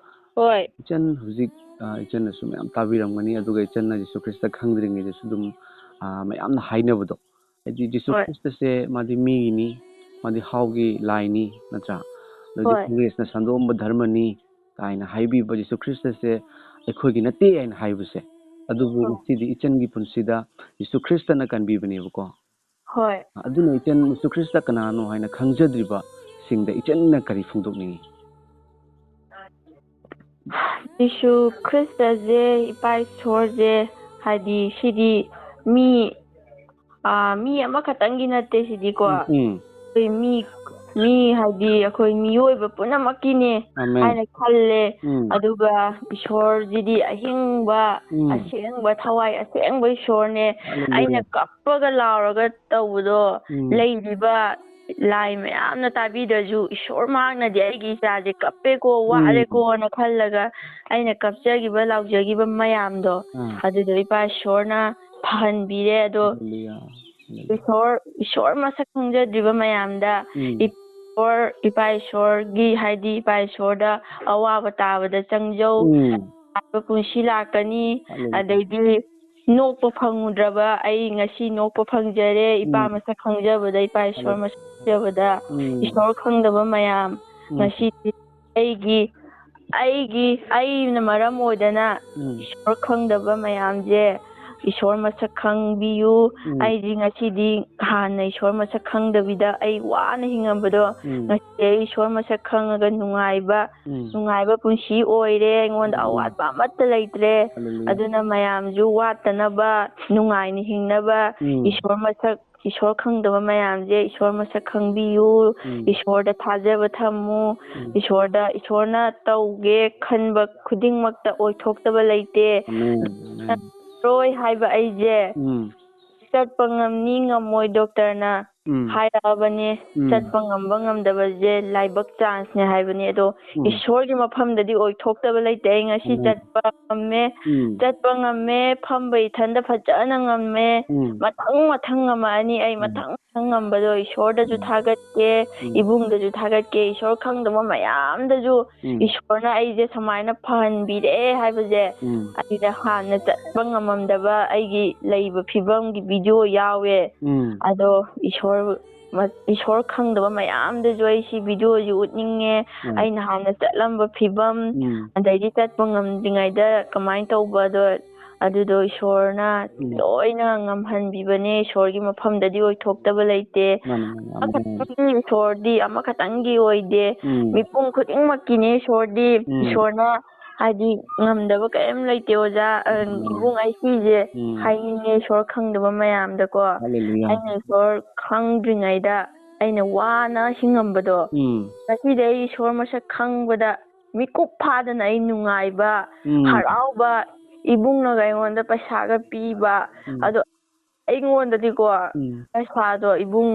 ꯍꯣꯏ꯫ ꯏꯆꯟ ꯍꯧꯖꯤꯛ, ꯑꯥ, ꯏꯆꯟꯅꯁꯨ ꯃꯌꯥꯝ ꯇꯥꯕꯤꯔꯝꯒꯅꯤ, ꯑꯗꯨꯒ ꯏꯆꯟꯅ ꯖꯤꯁꯨ ꯈ꯭ꯔꯤꯁꯇ ꯈꯪꯗ꯭ꯔꯤꯉꯩꯗꯁꯨ ꯑꯗꯨꯝ, ꯑꯥ, ꯃꯌꯥꯝꯅ ꯍꯥꯏꯅꯕꯗꯣ, ꯍꯥꯏꯗꯤ ꯖꯤꯁꯨ ꯍꯣꯏ꯫ ꯈ꯭ꯔꯤꯁꯇꯁꯦ ꯃꯥꯗꯤ ꯃꯤꯒꯤꯅꯤ, ꯃꯥꯗꯤ ꯍꯥꯎꯒꯤ ꯂꯥꯏꯅꯤ, ꯅꯠꯇ꯭ꯔꯥ? ꯑꯗꯩꯗꯤ ꯍꯣꯏ꯫ ꯀꯣꯡꯒ꯭ꯔꯦꯁꯅ ꯁꯟꯗꯣꯛꯑꯝꯕ ꯙꯔꯃꯅꯤ ꯀꯥꯏꯅ ꯍꯥꯏꯕꯤꯕ ꯖꯤꯁꯨ ꯈ꯭ꯔꯤꯁꯇꯁꯦ ꯑꯩꯈꯣꯏꯒꯤ ꯅꯠꯇꯦ ꯍꯥꯏꯅ ꯍꯥꯏꯕꯁꯦ꯫ ꯑꯗꯨꯕꯨ ꯍꯣꯏ꯫ ꯉꯁꯤꯗꯤ ꯏꯆꯟꯒꯤ ꯄꯨꯟꯁꯤꯗ ꯖꯤꯁꯨ ꯈ꯭ꯔꯤꯁꯇꯅ ꯀꯟꯕꯤꯕꯅꯦꯕꯀꯣ꯫ ꯍꯣꯏ꯫ ꯑꯗꯨꯅ ꯏꯆꯟ ꯖꯤꯁꯨ ꯈ꯭ꯔꯤꯁꯇ ꯀꯅꯥꯅꯣ ꯍꯥꯏꯅ ꯈꯪꯖꯗ꯭ꯔꯤꯕꯁꯤꯡꯗ ꯏꯆꯟꯅ ꯀꯔꯤ ꯐꯣꯡꯗꯣꯛꯅꯤꯡꯉꯤ? ꯖꯤꯁꯨ ꯈ꯭ꯔꯤꯁꯇꯁꯦ, ꯏꯄꯥ ꯏꯁꯣꯔꯁꯦ, ꯍꯥꯏꯗꯤ ꯁꯤꯗꯤ ꯃꯤ, ꯑꯥ, ꯃꯤ ꯑꯃꯈꯛꯇꯪꯒꯤ ꯅꯠꯇꯦ ꯁꯤꯗꯤꯀꯣ꯫ ꯎꯝ, ꯎꯝ꯫ ꯑꯩꯈꯣꯏ ꯃꯤ, ꯃꯤ ꯍꯥꯏꯗꯤ ꯑꯩꯈꯣꯏ ꯃꯤꯑꯣꯏꯕ ꯄꯨꯝꯅꯃꯛꯀꯤꯅꯦ ꯑꯃꯦꯟ꯫ ꯍꯥꯏꯅ ꯈꯜꯂꯦ꯫ ꯎꯝ꯫ ꯑꯗꯨꯒ ꯏꯁꯣꯔꯁꯤꯗꯤ ꯑꯍꯤꯡꯕ, ꯎꯝ꯫ ꯑꯁꯦꯡꯕ, ꯊꯋꯥꯏ ꯑꯁꯦꯡꯕ ꯏꯁꯣꯔꯅꯦ꯫ ꯍꯜꯂꯦꯂꯨꯌꯥ꯫ ꯑꯩꯅ ꯀꯞꯄꯒ ꯂꯥꯎꯔꯒ ꯇꯧꯕꯗꯣ, ꯎꯝ꯫ ꯂꯩꯔꯤꯕ ꯂꯥꯏ ꯃꯌꯥꯝꯅ ꯇꯥꯕꯤꯗ꯭ꯔꯁꯨ ꯏꯁꯣꯔ ꯃꯍꯥꯛꯅꯗꯤ ꯑꯩꯒꯤ ꯏꯆꯥꯁꯦ ꯀꯞꯄꯦꯀꯣ, ꯎꯝ꯫ ꯋꯥꯔꯦꯀꯣꯅ ꯈꯜꯂꯒ ꯑꯩꯅ ꯀꯞꯆꯈꯤꯕ, ꯂꯥꯎꯖꯈꯤꯕ ꯃꯌꯥꯝꯗꯣ, ꯑꯥ꯫ ꯑꯗꯨꯗꯣ ꯏꯄꯥ ꯏꯁꯣꯔꯅ ꯐꯍꯟꯕꯤꯔꯦ꯫ ꯑꯗꯣ ꯍꯜꯂꯦꯂꯨꯌꯥ꯫ ꯏꯁꯣꯔ, ꯏꯁꯣꯔ ꯃꯁꯛ ꯈꯪꯖꯗ꯭ꯔꯤꯕ ꯃꯌꯥꯝꯗ, ꯎꯝ꯫ ꯏꯁꯣꯔ, ꯏꯄꯥ ꯏꯁꯣꯔꯒꯤ, ꯍꯥꯏꯗꯤ ꯏꯄꯥ ꯏꯁꯣꯔꯗ ꯑꯋꯥꯕ ꯇꯥꯕꯗ ꯆꯪꯖꯧ, ꯎꯝ꯫ ꯅꯨꯡꯉꯥꯏꯕ ꯄꯨꯟꯁꯤ ꯂꯥꯛꯀꯅꯤ, ꯍꯜꯂꯦꯂꯨꯌꯥ꯫ ꯑꯗꯩꯗꯤ ꯅꯣꯛꯄ ꯐꯪꯉꯨꯗ꯭ꯔꯕ ꯑꯩ ꯉꯁꯤ ꯅꯣꯛꯄ ꯐꯪꯖꯔꯦ, ꯏꯄꯥ ꯎꯝ꯫ ꯃꯁꯛ ꯈꯪꯖꯕꯗ, ꯏꯄꯥ ꯏꯁꯣꯔ ꯍꯜꯂꯦꯂꯨꯌꯥ꯫ ꯃꯁꯛ ꯈꯪꯖꯕꯗ, ꯎꯝ꯫ ꯏꯁꯣꯔ ꯈꯪꯗꯕ ꯃꯌꯥꯝ, ꯎꯝ꯫ ꯉꯁꯤꯗꯤ ꯑꯩꯒꯤ, ꯑꯩꯒꯤ, ꯑꯩꯅ ꯃꯔꯝ ꯑꯣꯏꯗꯅ ꯎꯝ꯫ ꯏꯁꯣꯔ ꯈꯪꯗꯕ ꯃꯌꯥꯝꯁꯦ ꯏꯁꯣꯔ ꯃꯁꯛ ꯈꯪꯕꯤꯌꯨ꯫ ꯎꯝ꯫ ꯑꯩꯗꯤ ꯉꯁꯤꯗꯤ ꯍꯥꯟꯅ ꯏꯁꯣꯔ ꯃꯁꯛ ꯈꯪꯗꯕꯤꯗ ꯑꯩ ꯋꯥꯅ ꯍꯤꯡꯉꯝꯕꯗꯣ, ꯎꯝ꯫ ꯉꯁꯤꯗꯤ ꯑꯩ ꯏꯁꯣꯔ ꯃꯁꯛ ꯈꯪꯉꯒ ꯅꯨꯡꯉꯥꯏꯕ, ꯎꯝ꯫ ꯅꯨꯡꯉꯥꯏꯕ ꯄꯨꯟꯁꯤ ꯑꯣꯏꯔꯦ꯫ ꯑꯩꯉꯣꯟꯗ ꯎꯝ꯫ ꯑꯋꯥꯠꯄ ꯑꯃꯠꯇ ꯂꯩꯇ꯭ꯔꯦ꯫ ꯍꯜꯂꯦꯂꯨꯌꯥ꯫ ꯑꯗꯨꯅ ꯃꯌꯥꯝꯁꯨ ꯋꯥꯠꯇꯅꯕ, ꯅꯨꯡꯉꯥꯏꯅ ꯍꯤꯡꯅꯕ, ꯎꯝ꯫ ꯏꯁꯣꯔ ꯃꯁꯛ, ꯏꯁꯣꯔ ꯈꯪꯗꯕ ꯃꯌꯥꯝꯁꯦ ꯏꯁꯣꯔ ꯃꯁꯛ ꯈꯪꯕꯤꯌꯨ꯫ ꯎꯝ꯫ ꯏꯁꯣꯔꯗ ꯊꯥꯖꯕ ꯊꯝꯃꯨ꯫ ꯎꯝ꯫ ꯏꯁꯣꯔꯗ, ꯏꯁꯣꯔꯅ ꯇꯧꯒꯦ ꯈꯟꯕ ꯈꯨꯗꯤꯡꯃꯛꯇ ꯑꯣꯏꯊꯣꯛꯇꯕ ꯂꯩꯇꯦ꯫ Amen, amen. ꯔꯣꯏ ꯍꯥꯏꯕ ꯑꯩꯁꯦ ꯎꯝ꯫ ꯆꯠꯄ ꯉꯝꯅꯤ ꯉꯝꯃꯣꯏ ꯗꯣꯛꯇꯔꯅ ꯎꯝ꯫ ꯍꯥꯏꯔꯛꯑꯕꯅꯦ꯫ ꯎꯝ꯫ ꯆꯠꯄ ꯉꯝꯕ ꯉꯝꯗꯕꯁꯦ ꯂꯥꯏꯕꯛ ꯆꯥꯟꯁꯅꯦ ꯍꯥꯏꯕꯅꯦ꯫ ꯑꯗꯣ ꯎꯝ꯫ ꯏꯁꯣꯔꯒꯤ ꯃꯐꯝꯗꯗꯤ ꯑꯣꯏꯊꯣꯛꯇꯕ ꯂꯩꯇꯦ꯫ ꯑꯩ ꯉꯁꯤ ꯑꯃꯦꯟ꯫ ꯆꯠꯄ ꯉꯝꯃꯦ, ꯎꯝ꯫ ꯆꯠꯄ ꯉꯝꯃꯦ, ꯐꯝꯕ ꯏꯊꯟꯗ ꯐꯖꯅ ꯉꯝꯃꯦ꯫ ꯎꯝ꯫ ꯃꯊꯪ ꯃꯊꯪ ꯉꯝꯃꯛꯑꯅꯤ꯫ ꯑꯩ ꯎꯝ꯫ ꯃꯊꯪ ꯃꯊꯪ ꯉꯝꯕꯗꯣ ꯏꯁꯣꯔꯗꯁꯨ ꯎꯝ꯫ ꯊꯥꯒꯠꯀꯦ, ꯎꯝ꯫ ꯏꯕꯨꯡꯗꯁꯨ ꯊꯥꯒꯠꯀꯦ, ꯏꯁꯣꯔ ꯈꯪꯗꯕ ꯃꯌꯥꯝꯗꯁꯨ ꯎꯝ꯫ ꯏꯁꯣꯔꯅ ꯑꯩꯁꯦ ꯁꯨꯃꯥꯏꯅ ꯐꯍꯟꯕꯤꯔꯛꯑꯦ ꯍꯥꯏꯕꯁꯦ ꯎꯝ꯫ ꯑꯩꯅ ꯍꯥꯟꯅ ꯆꯠꯄ ꯉꯝꯃꯝꯗꯕ ꯑꯩꯒꯤ ꯂꯩꯕ ꯐꯤꯕꯝꯒꯤ ꯚꯤꯗꯤꯑꯣ ꯌꯥꯎꯋꯦ꯫ ꯎꯝ꯫ ꯑꯗꯣ ꯏꯁꯣꯔ ꯃ-, ꯏꯁꯣꯔ ꯈꯪꯗꯕ ꯃꯌꯥꯝꯗꯁꯨ ꯑꯩ ꯁꯤ ꯚꯤꯗꯤꯑꯣꯁꯤ ꯎꯠꯅꯤꯡꯉꯦ꯫ ꯎꯝ꯫ ꯑꯩꯅ ꯍꯥꯟꯅ ꯆꯠꯂꯝꯕ ꯐꯤꯕꯝ, ꯎꯝ꯫ ꯑꯗꯩꯗꯤ ꯆꯠꯄ ꯉꯝꯗ꯭ꯔꯤꯉꯩꯗ ꯀꯃꯥꯏꯅ ꯇꯧꯕ ꯑꯗꯣ, ꯑꯗꯨꯗꯣ ꯏꯁꯣꯔꯅ ꯎꯝ꯫ ꯂꯣꯏꯅ ꯉꯝꯍꯟꯕꯤꯕꯅꯦ꯫ ꯏꯁꯣꯔꯒꯤ ꯃꯐꯝꯗꯗꯤ ꯑꯣꯏꯊꯣꯛꯇꯕ ꯂꯩꯇꯦ꯫ ꯃꯥꯅꯦ, ꯃꯥꯅꯦ꯫ ꯑꯃꯦꯟ꯫ ꯑꯃꯈꯛꯇꯪꯒꯤ ꯏꯁꯣꯔꯗꯤ ꯑꯃꯈꯛꯇꯪꯒꯤ ꯑꯣꯏꯗꯦ꯫ ꯎꯝ꯫ ꯃꯤꯄꯨꯝ ꯈꯨꯗꯤꯡꯃꯛꯀꯤꯅꯦ ꯏꯁꯣꯔꯗꯤ꯫ ꯎꯝ꯫ ꯏꯁꯣꯔꯅ ꯍꯥꯏꯗꯤ ꯉꯝꯗꯕ ꯀꯔꯤꯝ ꯂꯩꯇꯦ ꯑꯣꯖꯥ꯫ ꯑ, ꯎꯝ꯫ ꯏꯕꯨꯡ ꯑꯩ ꯁꯤꯁꯦ ꯎꯝ꯫ ꯍꯥꯏꯅꯤꯡꯉꯦ ꯏꯁꯣꯔ ꯈꯪꯗꯕ ꯃꯌꯥꯝꯗꯀꯣ꯫ ꯍꯜꯂꯦꯂꯨꯌꯥ꯫ ꯑꯩꯅ ꯏꯁꯣꯔ ꯈꯪꯗ꯭ꯔꯤꯉꯩꯗ ꯑꯩꯅ ꯋꯥꯅ ꯍꯤꯡꯉꯝꯕꯗꯣ꯫ ꯎꯝ꯫ ꯉꯁꯤꯗꯤ ꯑꯩ ꯏꯁꯣꯔ ꯃꯁꯛ ꯈꯪꯕꯗ ꯃꯤꯀꯨꯞ ꯐꯥꯗꯅ ꯑꯩ ꯅꯨꯡꯉꯥꯏꯕ, ꯎꯝ꯫ ꯍꯔꯥꯎꯕ, ꯏꯕꯨꯡꯅꯒ ꯑꯩꯉꯣꯟꯗ ꯄꯩꯁꯥꯒ ꯄꯤꯕ, ꯎꯝ꯫ ꯑꯗꯣ ꯑꯩꯉꯣꯟꯗꯗꯤꯀꯣ, ꯎꯝ꯫ ꯄꯩꯁꯥꯗꯣ ꯏꯕꯨꯡ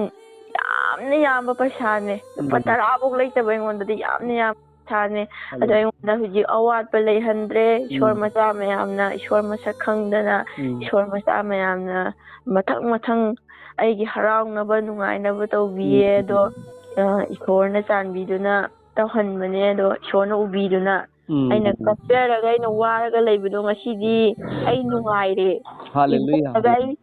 ꯌꯥꯝꯅ ꯌꯥꯝꯕ ꯄꯩꯁꯥꯅꯦ꯫ ꯂꯨꯄꯥ ꯎꯝ꯫ ꯇꯔꯥ ꯐꯥꯎ ꯂꯩꯇꯕ ꯑꯩꯉꯣꯟꯗꯗꯤ ꯌꯥꯝꯅ ꯌꯥꯝꯕ ꯄꯩꯁꯥꯅꯦ꯫ ꯑꯗꯣ ꯍꯜꯂꯦꯂꯨꯌꯥ꯫ ꯑꯩꯉꯣꯟꯗ ꯍꯧꯖꯤꯛ ꯑꯋꯥꯠꯄ ꯂꯩꯍꯟꯗ꯭ꯔꯦ꯫ ꯏꯁꯣꯔ ꯎꯝ꯫ ꯃꯆꯥ ꯃꯌꯥꯝꯅ, ꯏꯁꯣꯔ ꯃꯁꯛ ꯈꯪꯗꯅ, ꯎꯝ꯫ ꯏꯁꯣꯔ ꯃꯆꯥ ꯃꯌꯥꯝꯅ ꯃꯊꯪ ꯃꯊꯪ ꯑꯩꯒꯤ ꯍꯔꯥꯎꯅꯕ, ꯅꯨꯡꯉꯥꯏꯅꯕ ꯇꯧꯕꯤꯌꯦ꯫ ꯑꯗꯣ, ꯑ, ꯏꯁꯣꯔꯅ ꯆꯥꯟꯕꯤꯗꯨꯅ ꯇꯧꯍꯟꯕꯅꯦ꯫ ꯑꯗꯣ ꯏꯁꯣꯔꯅ ꯎꯕꯤꯗꯨꯅ ꯎꯝ꯫ ꯑꯩꯅ ꯀꯞꯆꯔꯒ, ꯑꯩꯅ ꯋꯥꯔꯒ ꯂꯩꯕꯗꯣ ꯉꯁꯤꯗꯤ ꯑꯩ ꯅꯨꯡꯉꯥꯏꯔꯦ꯫ ꯍꯥꯂꯦꯂꯨꯌꯥ꯫ ꯏꯕꯨꯡꯉꯣꯒ ꯑꯩ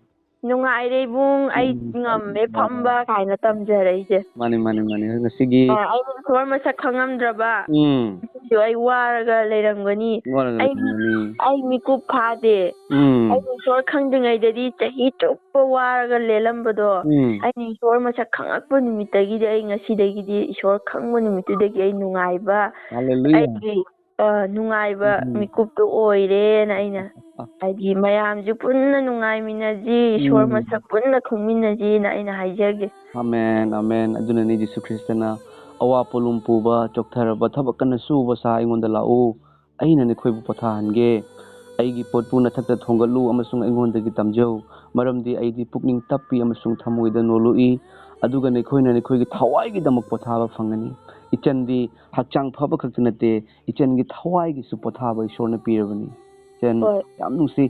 ꯅꯨꯡꯉꯥꯏꯔꯦ ꯏꯕꯨꯡ, ꯑꯩ ꯎꯝ꯫ ꯉꯝꯃꯦ ꯐꯝꯕ ꯀꯥꯏꯅ ꯇꯝꯖꯔꯛꯏꯁꯦ꯫ ꯃꯥꯅꯤ, ꯃꯥꯅꯤ, ꯃꯥꯅꯤ꯫ ꯉꯁꯤꯒꯤ ꯑ, ꯑꯩꯅ ꯏꯁꯣꯔ ꯃꯁꯛ ꯈꯪꯉꯝꯗ꯭ꯔꯕ ꯎꯝ꯫ ꯉꯁꯤꯁꯨ ꯑꯩ ꯋꯥꯔꯒ ꯂꯩꯔꯝꯒꯅꯤ꯫ ꯋꯥꯔꯒ ꯑꯩ, ꯂꯩꯔꯝꯒꯅꯤ꯫ ꯑꯩ ꯃꯤꯀꯨꯞ ꯐꯥꯗꯦ꯫ ꯎꯝ꯫ ꯑꯩꯅ ꯏꯁꯣꯔ ꯈꯪꯗ꯭ꯔꯤꯉꯩꯗꯗꯤ ꯆꯍꯤ ꯆꯨꯞꯄ ꯋꯥꯔꯒ ꯂꯦꯜꯂꯝꯕꯗꯣ, ꯎꯝ꯫ ꯑꯩꯅ ꯏꯁꯣꯔ ꯃꯁꯛ ꯈꯪꯉꯛꯄ ꯅꯨꯃꯤꯠꯇꯒꯤꯗꯤ, ꯑꯩ ꯉꯁꯤꯗꯒꯤꯗꯤ ꯏꯁꯣꯔ ꯈꯪꯕ ꯅꯨꯃꯤꯠꯇꯨꯗꯒꯤ ꯑꯩ ꯅꯨꯡꯉꯥꯏꯕ, ꯍꯥꯂꯦꯂꯨꯌꯥ꯫ ꯑꯩꯒꯤ, ꯑ, ꯅꯨꯡꯉꯥꯏꯕ ꯎꯝ꯫ ꯃꯤꯀꯨꯞꯇꯨ ꯑꯣꯏꯔꯦꯅ ꯑꯩꯅ, ꯑ꯫ ꯍꯥꯏꯗꯤ, ꯃꯌꯥꯝꯁꯨ ꯄꯨꯟꯅ ꯅꯨꯡꯉꯥꯏꯃꯤꯟꯅꯁꯤ, ꯏꯁꯣꯔ ꯎꯝ꯫ ꯃꯁꯛ ꯄꯨꯟꯅ ꯈꯪꯃꯤꯟꯅꯁꯤꯅ ꯑꯩꯅ ꯍꯥꯏꯖꯒꯦ꯫ Amen, amen. ꯑꯗꯨꯅꯅꯤ ꯖꯤꯁꯨ ꯈ꯭ꯔꯤꯁꯇꯅ ꯑꯋꯥ ꯄꯣꯠꯂꯨꯝ ꯄꯨꯕ, ꯆꯣꯛꯊꯔꯕ, ꯊꯕꯛ ꯀꯟꯅ ꯁꯨꯕ ꯁꯥ ꯑꯩꯉꯣꯟꯗ ꯂꯥꯛꯎ, ꯑꯩꯅ ꯅꯈꯣꯏꯕꯨ ꯄꯣꯊꯥꯍꯟꯒꯦ꯫ ꯑꯩꯒꯤ ꯄꯣꯠꯄꯨ ꯅꯊꯛꯇ ꯊꯣꯡꯒꯠꯂꯨ ꯑꯃꯁꯨꯡ ꯑꯩꯉꯣꯟꯗꯒꯤ ꯇꯝꯖꯧ, ꯃꯔꯝꯗꯤ ꯑꯩꯗꯤ ꯄꯨꯛꯅꯤꯡ ꯇꯞꯄꯤ ꯑꯃꯁꯨꯡ ꯊꯃꯣꯏꯗ ꯅꯣꯜꯂꯨꯏ, ꯑꯗꯨꯒ ꯅꯈꯣꯏꯅ ꯅꯈꯣꯏꯒꯤ ꯊꯋꯥꯏꯒꯤꯗꯃꯛ ꯄꯣꯊꯥꯕ ꯐꯪꯒꯅꯤ꯫ ꯏꯆꯟꯗꯤ ꯍꯛꯆꯥꯡ ꯐꯕ ꯈꯛꯇ ꯅꯠꯇꯦ, ꯏꯆꯟꯒꯤ ꯊꯋꯥꯏꯒꯤꯁꯨ ꯄꯣꯊꯥꯕ ꯏꯁꯣꯔꯅ ꯄꯤꯔꯕꯅꯤ꯫ ꯏꯆꯟ, ꯍꯣꯏ꯫ ꯌꯥꯝ ꯅꯨꯡꯁꯤ꯫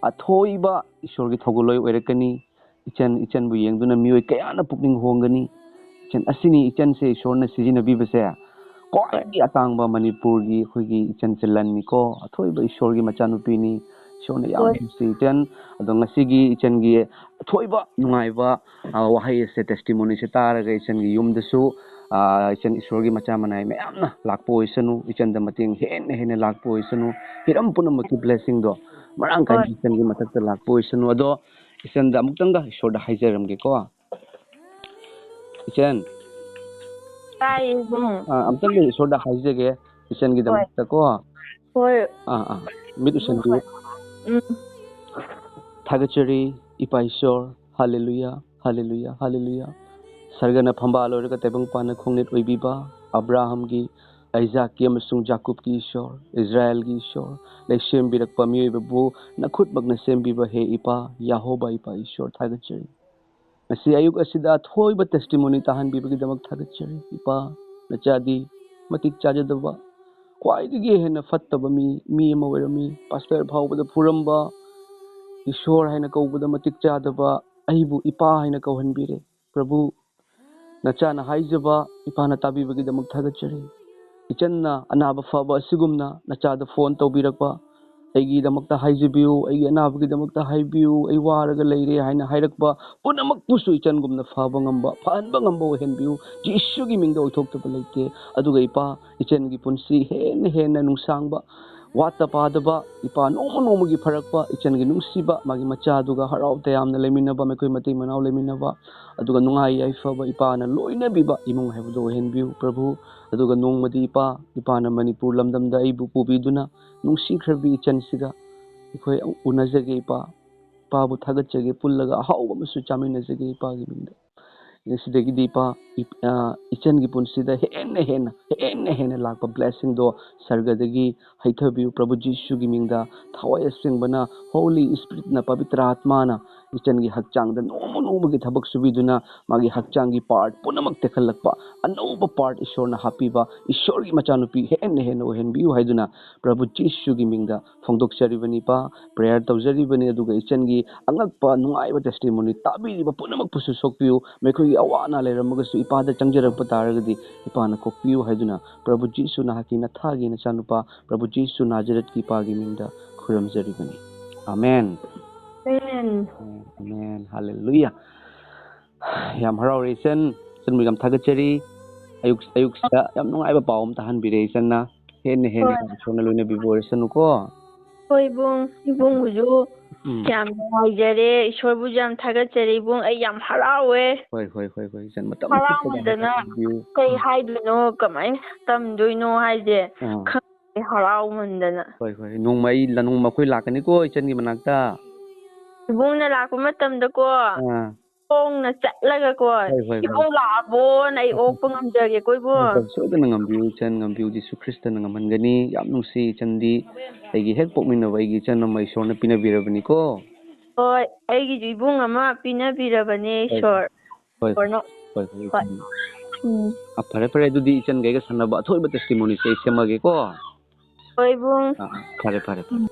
ꯑꯊꯣꯏꯕ ꯏꯁꯣꯔꯒꯤ ꯊꯧꯒꯜꯂꯣꯏ ꯑꯣꯏꯔꯛꯀꯅꯤ꯫ ꯏꯆꯟ, ꯏꯆꯟꯕꯨ ꯌꯦꯡꯗꯨꯅ ꯃꯤꯑꯣꯏ ꯀꯌꯥꯅ ꯄꯨꯛꯅꯤꯡ ꯍꯣꯡꯒꯅꯤ꯫ ꯏꯆꯟ, ꯑꯁꯤꯅꯤ ꯏꯆꯟꯁꯦ ꯏꯁꯣꯔꯅ ꯁꯤꯖꯤꯟꯅꯕꯤꯕꯁꯦ꯫ ꯈ꯭ꯋꯥꯏꯗꯒꯤ ꯑꯇꯥꯡꯕ ꯃꯅꯤꯄꯨꯔꯒꯤ ꯑꯩꯈꯣꯏꯒꯤ ꯏꯆꯟꯁꯦ ꯂꯟꯅꯤꯀꯣ꯫ ꯑꯊꯣꯏꯕ ꯏꯁꯣꯔꯒꯤ ꯃꯆꯥꯅꯨꯄꯤꯅꯤ꯫ ꯏꯁꯣꯔꯅ ꯌꯥꯝ ꯍꯣꯏ꯫ ꯅꯨꯡꯁꯤ ꯏꯆꯟ꯫ ꯑꯗꯣ ꯉꯁꯤꯒꯤ ꯏꯆꯟꯒꯤ ꯑꯊꯣꯏꯕ ꯅꯨꯡꯉꯥꯏꯕ, ꯑ, ꯋꯥꯍꯩ ꯑꯁꯦ, testimony ꯁꯦ ꯇꯥꯔꯒ ꯏꯆꯟꯒꯤ ꯌꯨꯝꯗꯁꯨ, ꯑ, ꯏꯆꯟ ꯏꯁꯣꯔꯒꯤ ꯃꯆꯥ ꯃꯅꯥꯏ ꯃꯌꯥꯝꯅ ꯂꯥꯛꯄ ꯑꯣꯏꯁꯅꯨ, ꯏꯆꯟꯗ ꯃꯇꯦꯡ ꯍꯦꯟꯅ ꯍꯦꯟꯅ ꯂꯥꯛꯄ ꯑꯣꯏꯁꯅꯨ, ꯍꯤꯔꯝ ꯄꯨꯝꯅꯃꯛꯀꯤ blessing ꯗꯣ ꯃꯔꯥꯡ ꯀꯥꯏꯅ ꯍꯣꯏ꯫ ꯏꯆꯟꯒꯤ ꯃꯊꯛꯇ ꯂꯥꯛꯄ ꯑꯣꯏꯁꯅꯨ꯫ ꯑꯗꯣ ꯏꯆꯟꯗ ꯑꯃꯨꯛꯇꯪꯒ ꯏꯁꯣꯔꯗ ꯍꯥꯏꯖꯔꯝꯒꯦꯀꯣ꯫ ꯏꯆꯟ꯫ ꯇꯥꯏꯌꯦ, ꯏꯕꯨꯡ꯫ ꯑꯥ, ꯑꯃꯨꯛꯇꯪꯒ ꯏꯁꯣꯔꯗ ꯍꯥꯏꯖꯒꯦ, ꯏꯆꯟꯒꯤꯗꯃꯛꯇꯀꯣ꯫ ꯍꯣꯏ꯫ ꯑꯥ, ꯑꯥ꯫ ꯃꯤꯠ ꯎꯏꯁꯤꯟꯕꯤꯌꯨ꯫ ꯎꯝ꯫ ꯊꯥꯒꯠꯆꯔꯤ, ꯏꯄꯥ ꯏꯁꯣꯔ, ꯍꯥꯂꯦꯂꯨꯌꯥ, ꯍꯥꯂꯦꯂꯨꯌꯥ, ꯍꯥꯂꯦꯂꯨꯌꯥ꯫ ꯁꯔꯒꯅ ꯐꯝꯕꯥꯜ ꯑꯣꯏꯔꯒ ꯇꯥꯏꯕꯪꯄꯥꯟꯅ ꯈꯣꯡꯅꯦꯠ ꯑꯣꯏꯕꯤꯕ, ꯑꯕ꯭ꯔꯥꯍꯝꯒꯤ, ꯑꯥꯏꯖꯥꯛꯀꯤ ꯑꯃꯁꯨꯡ ꯖꯥꯀꯨꯕꯀꯤ ꯏꯁꯣꯔ, ꯏꯁꯔꯥꯌꯦꯜꯒꯤ ꯏꯁꯣꯔ, ꯂꯩꯁꯦꯝꯕꯤꯔꯛꯄ ꯃꯤꯑꯣꯏꯕꯕꯨ ꯅꯈꯨꯠꯃꯛꯅ ꯁꯦꯝꯕꯤꯕ ꯍꯦ ꯏꯄꯥ, ꯌꯥꯍꯣꯕꯥ ꯏꯄꯥ ꯏꯁꯣꯔ, ꯊꯥꯒꯠꯆꯔꯤ꯫ ꯉꯁꯤ ꯑꯌꯨꯛ ꯑꯁꯤꯗ ꯑꯊꯣꯏꯕ testimony ꯇꯥꯍꯟꯕꯤꯕꯒꯤꯗꯃꯛ ꯊꯥꯒꯠꯆꯔꯤ꯫ ꯏꯄꯥ, ꯅꯆꯥꯗꯤ ꯃꯇꯤꯛ ꯆꯥꯖꯗꯕ, ꯈ꯭ꯋꯥꯏꯗꯒꯤ ꯍꯦꯟꯅ ꯐꯠꯇꯕ ꯃꯤ, ꯃꯤ ꯑꯃ ꯑꯣꯏꯔꯝꯃꯤ꯫ Pastor ꯐꯥꯎꯕꯗ ꯐꯨꯔꯝꯕ, ꯏꯁꯣꯔ ꯍꯥꯏꯅ ꯀꯧꯕꯗ ꯃꯇꯤꯛ ꯆꯥꯗꯕ, ꯑꯩꯕꯨ ꯏꯄꯥ ꯍꯥꯏꯅ ꯀꯧꯍꯟꯕꯤꯔꯦ꯫ ꯄ꯭ꯔꯚꯨ, ꯅꯆꯥꯅ ꯍꯥꯏꯖꯕ ꯏꯄꯥꯅ ꯇꯥꯕꯤꯕꯒꯤꯗꯃꯛ ꯊꯥꯒꯠꯆꯔꯤ꯫ ꯏꯆꯟꯅ ꯑꯅꯥꯕ ꯐꯕ ꯑꯁꯤꯒꯨꯝꯅ ꯅꯆꯥꯗ ꯐꯣꯟ ꯇꯧꯕꯤꯔꯛꯄ, "ꯑꯩꯒꯤꯗꯃꯛꯇ ꯍꯥꯏꯖꯕꯤꯌꯨ, ꯑꯩꯒꯤ ꯑꯅꯥꯕꯒꯤꯗꯃꯛꯇ ꯍꯥꯏꯕꯤꯌꯨ, ꯑꯩ ꯋꯥꯔꯒ ꯂꯩꯔꯦ" ꯍꯥꯏꯅ ꯍꯥꯏꯔꯛꯄ ꯄꯨꯝꯅꯃꯛꯄꯨꯁꯨ ꯏꯆꯟꯒꯨꯝꯅ ꯐꯕ ꯉꯝꯕ, ꯐꯍꯟꯕ ꯉꯝꯕ ꯑꯣꯏꯍꯟꯕꯤꯌꯨ꯫ ꯖꯤꯁꯨꯒꯤ ꯃꯤꯡꯗ ꯑꯣꯏꯊꯣꯛꯇꯕ ꯂꯩꯇꯦ꯫ ꯑꯗꯨꯒ ꯏꯄꯥ, ꯏꯆꯟꯒꯤ ꯄꯨꯟꯁꯤ ꯍꯦꯟꯅ ꯍꯦꯟꯅ ꯅꯨꯡꯁꯥꯡꯕ, ꯋꯥꯠꯇ ꯄꯥꯗꯕ, ꯏꯄꯥ ꯅꯣꯡꯃ ꯅꯣꯡꯃꯒꯤ ꯐꯔꯛꯄ, ꯏꯆꯟꯒꯤ ꯅꯨꯡꯁꯤꯕ, ꯃꯥꯒꯤ ꯃꯆꯥꯗꯨꯒ ꯍꯔꯥꯎ ꯇꯌꯥꯝꯅ ꯂꯩꯃꯤꯟꯅꯕ, ꯃꯈꯣꯏ ꯃꯇꯩ ꯃꯅꯥꯎ ꯂꯩꯃꯤꯟꯅꯕ, ꯑꯗꯨꯒ ꯅꯨꯡꯉꯥꯏ ꯌꯥꯏꯐꯕ ꯏꯄꯥꯅ ꯂꯣꯏꯅꯕꯤꯕ ꯏꯃꯨꯡ ꯍꯥꯏꯕꯗꯨ ꯑꯣꯏꯍꯟꯕꯤꯌꯨ ꯄ꯭ꯔꯚꯨ꯫ ꯑꯗꯨꯒ ꯅꯣꯡꯃꯗꯤ ꯏꯄꯥ, ꯏꯄꯥꯅ ꯃꯅꯤꯄꯨꯔ ꯂꯝꯗꯝꯗ ꯑꯩꯕꯨ ꯄꯨꯕꯤꯗꯨꯅ ꯅꯨꯡꯁꯤꯈ꯭ꯔꯕꯤ ꯏꯆꯟꯁꯤꯒ ꯑꯩꯈꯣꯏ ꯎꯅꯖꯒꯦ ꯏꯄꯥ꯫ ꯏꯄꯥꯕꯨ ꯊꯥꯒꯠꯆꯒꯦ, ꯄꯨꯜꯂꯒ ꯑꯍꯥꯎꯕ ꯑꯃꯁꯨ ꯆꯥꯃꯤꯟꯅꯖꯒꯦ ꯏꯄꯥꯒꯤ ꯃꯤꯡꯗ꯫ ꯉꯁꯤꯗꯒꯤꯗꯤ ꯏꯄꯥ, ꯏꯞ-, ꯑ, ꯏꯆꯟꯒꯤ ꯄꯨꯟꯁꯤꯗ ꯍꯦꯟꯅ ꯍꯦꯟꯅ, ꯍꯦꯟꯅ ꯍꯦꯟꯅ ꯂꯥꯛꯄ blessingꯗꯣ ꯁꯔꯒꯗꯒꯤ ꯍꯩꯊꯕꯤꯌꯨ꯫ ꯄ꯭ꯔꯚꯨ ꯖꯤꯁꯨꯒꯤ ꯃꯤꯡꯗ ꯊꯋꯥꯏ ꯑꯁꯦꯡꯕꯅ, Holy Spiritꯅ, ꯄꯕꯤꯇ꯭ꯔ ꯑꯥꯠꯃꯥꯅ ꯏꯆꯟꯒꯤ ꯍꯛꯆꯥꯡꯗ ꯅꯣꯡꯃ ꯅꯣꯡꯃꯒꯤ ꯊꯕꯛ ꯁꯨꯕꯤꯗꯨꯅ ꯃꯥꯒꯤ ꯍꯛꯆꯥꯡꯒꯤ part ꯄꯨꯝꯅꯃꯛ ꯇꯦꯛꯈꯠꯂꯛꯄ, ꯑꯅꯧꯕ part ꯏꯁꯣꯔꯅ ꯍꯥꯞꯄꯤꯕ, ꯏꯁꯣꯔꯒꯤ ꯃꯆꯥꯅꯨꯄꯤ ꯍꯦꯟꯅ ꯍꯦꯟꯅ ꯑꯣꯏꯍꯟꯕꯤꯌꯨ ꯍꯥꯏꯗꯨꯅ ꯄ꯭ꯔꯚꯨ ꯖꯤꯁꯨꯒꯤ ꯃꯤꯡꯗ ꯐꯣꯡꯗꯣꯛꯆꯔꯤꯕꯅꯤ ꯏꯄꯥ꯫ Prayer ꯇꯧꯖꯔꯤꯕꯅꯤ, ꯑꯗꯨꯒ ꯏꯆꯟꯒꯤ ꯑꯉꯛꯄ ꯅꯨꯡꯉꯥꯏꯕ testimony ꯇꯥꯕꯤꯔꯤꯕ ꯄꯨꯝꯅꯃꯛꯄꯨꯁꯨ ꯁꯣꯛꯄꯤꯌꯨ꯫ ꯃꯈꯣꯏꯒꯤ ꯑꯋꯥ ꯑꯅꯥ ꯂꯩꯔꯝꯃꯒꯁꯨ ꯏꯄꯥꯗ ꯆꯪꯖꯔꯛꯄ ꯇꯥꯔꯒꯗꯤ ꯏꯄꯥꯅ ꯀꯣꯛꯄꯤꯌꯨ ꯍꯥꯏꯗꯨꯅ ꯄ꯭ꯔꯚꯨ ꯖꯤꯁꯨ ꯅꯍꯥꯛꯀꯤ ꯅꯊꯥꯒꯤ ꯅꯆꯥꯅꯨꯄꯥ ꯄ꯭ꯔꯚꯨ ꯖꯤꯁꯨ ꯅꯥꯖꯔꯦꯠꯀꯤ ꯏꯄꯥꯒꯤ ꯃꯤꯡꯗ ꯈꯨꯔꯨꯝꯖꯔꯤꯕꯅꯤ꯫ ꯑꯃꯦꯟ꯫ ꯑꯃꯦꯟ꯫ ꯑꯃꯦꯟ꯫ ꯍꯜꯂꯦꯂꯨꯌꯥ꯫ ꯌꯥꯝ ꯍꯔꯥꯎꯔꯦ ꯏꯆꯟ꯫ ꯏꯆꯟꯕꯨ ꯌꯥꯝ ꯊꯥꯒꯠꯆꯔꯤ꯫ ꯑꯌꯨꯛ, ꯑꯌꯨꯛꯁꯤꯗ ꯌꯥꯝ ꯅꯨꯡꯉꯥꯏꯕ ꯄꯥꯎ ꯑꯃ ꯇꯥꯍꯟꯕꯤꯔꯦ ꯏꯆꯟꯅ꯫ ꯍꯦꯟꯅ ꯍꯦꯟꯅ ꯍꯣꯏ꯫ ꯏꯁꯣꯔꯅ ꯂꯣꯏꯅꯕꯤꯕ ꯑꯣꯏꯔꯁꯅꯨꯀꯣ꯫ ꯍꯣꯏ ꯏꯕꯨꯡ, ꯏꯕꯨꯡꯕꯨꯁꯨ ꯎꯝ꯫ ꯌꯥꯝ ꯅꯨꯡꯉꯥꯏꯖꯔꯦ, ꯏꯁꯣꯔꯕꯨꯁꯨ ꯌꯥꯝ ꯊꯥꯒꯠꯆꯔꯦ ꯏꯕꯨꯡ, ꯑꯩ ꯌꯥꯝ ꯍꯔꯥꯎꯋꯦ꯫ ꯍꯣꯏ, ꯍꯣꯏ, ꯍꯣꯏ, ꯍꯣꯏ, ꯏꯆꯟ ꯃꯇꯝ ꯍꯔꯥꯎꯃꯟꯗꯅ ꯆꯨꯞꯄꯗ ꯍꯥꯏꯕꯤꯌꯨ꯫ ꯀꯩ ꯎꯝ꯫ ꯍꯥꯏꯗꯣꯏꯅꯣ, ꯀꯃꯥꯏꯅ ꯇꯝꯗꯣꯏꯅꯣ ꯍꯥꯏꯁꯦ ꯑꯥ꯫ ꯈꯪꯗꯦ, ꯍꯔꯥꯎꯃꯟꯗꯅ꯫ ꯍꯣꯏ, ꯍꯣꯏ, ꯅꯣꯡꯃ ꯑꯩ, ꯅꯣꯡꯃ ꯑꯩꯈꯣꯏ ꯂꯥꯛꯀꯅꯤꯀꯣ ꯏꯆꯟꯒꯤ ꯃꯅꯥꯛꯇ꯫ ꯏꯕꯨꯡꯅ ꯂꯥꯛꯄ ꯃꯇꯝꯗꯀꯣ, ꯑꯥ꯫ ꯈꯣꯡꯅ ꯆꯠꯂꯒꯀꯣ, ꯍꯣꯏ, ꯍꯣꯏ, ꯍꯣꯏ꯫ "ꯏꯕꯨꯡ ꯂꯥꯛꯑꯕꯣꯅ ꯑꯩ ꯑꯣꯛꯄ ꯉꯝꯖꯒꯦꯀꯣ ꯏꯕꯨꯡ"꯫ ꯍꯣꯏ, ꯍꯣꯏ, ꯁꯣꯏꯗꯅ ꯉꯝꯕꯤꯌꯨ ꯏꯆꯟ, ꯉꯝꯕꯤꯌꯨ, ꯖꯤꯁꯨ ꯈ꯭ꯔꯤꯁꯇꯅ ꯉꯝꯍꯟꯒꯅꯤ꯫ ꯌꯥꯝ ꯅꯨꯡꯁꯤ ꯏꯆꯟꯗꯤ, ꯑꯩꯒꯤ ꯍꯦꯛ ꯄꯣꯛꯃꯤꯟꯅꯕ ꯑꯩꯒꯤ ꯏꯆꯟ ꯑꯃ ꯏꯁꯣꯔꯅ ꯄꯤꯅꯕꯤꯔꯕꯅꯤꯀꯣ꯫ ꯍꯣꯏ, ꯑꯩꯒꯤꯁꯨ ꯏꯕꯨꯡ ꯑꯃ ꯄꯤꯅꯕꯤꯔꯕꯅꯦ ꯍꯣꯏ, ꯏꯁꯣꯔ꯫ ꯍꯣꯏ, ꯏꯁꯣꯔꯅ꯫ ꯍꯣꯏ, ꯍꯣꯏ, ꯍꯣꯏ꯫ ꯏꯆꯟ꯫ ꯎꯝ꯫ ꯑ, ꯐꯔꯦ, ꯐꯔꯦ, ꯑꯗꯨꯗꯤ ꯏꯆꯟꯒ ꯑꯩꯒ ꯁꯥꯟꯅꯕ ꯑꯊꯣꯏꯕ testimonyꯁꯦ ꯑꯩ ꯁꯦꯝꯃꯒꯦꯀꯣ꯫ ꯍꯣꯏ ꯏꯕꯨꯡ꯫ ꯑ, ꯑ, ꯐꯔꯦ, ꯐꯔꯦ, ꯐꯔꯦ꯫ ꯎꯝ꯫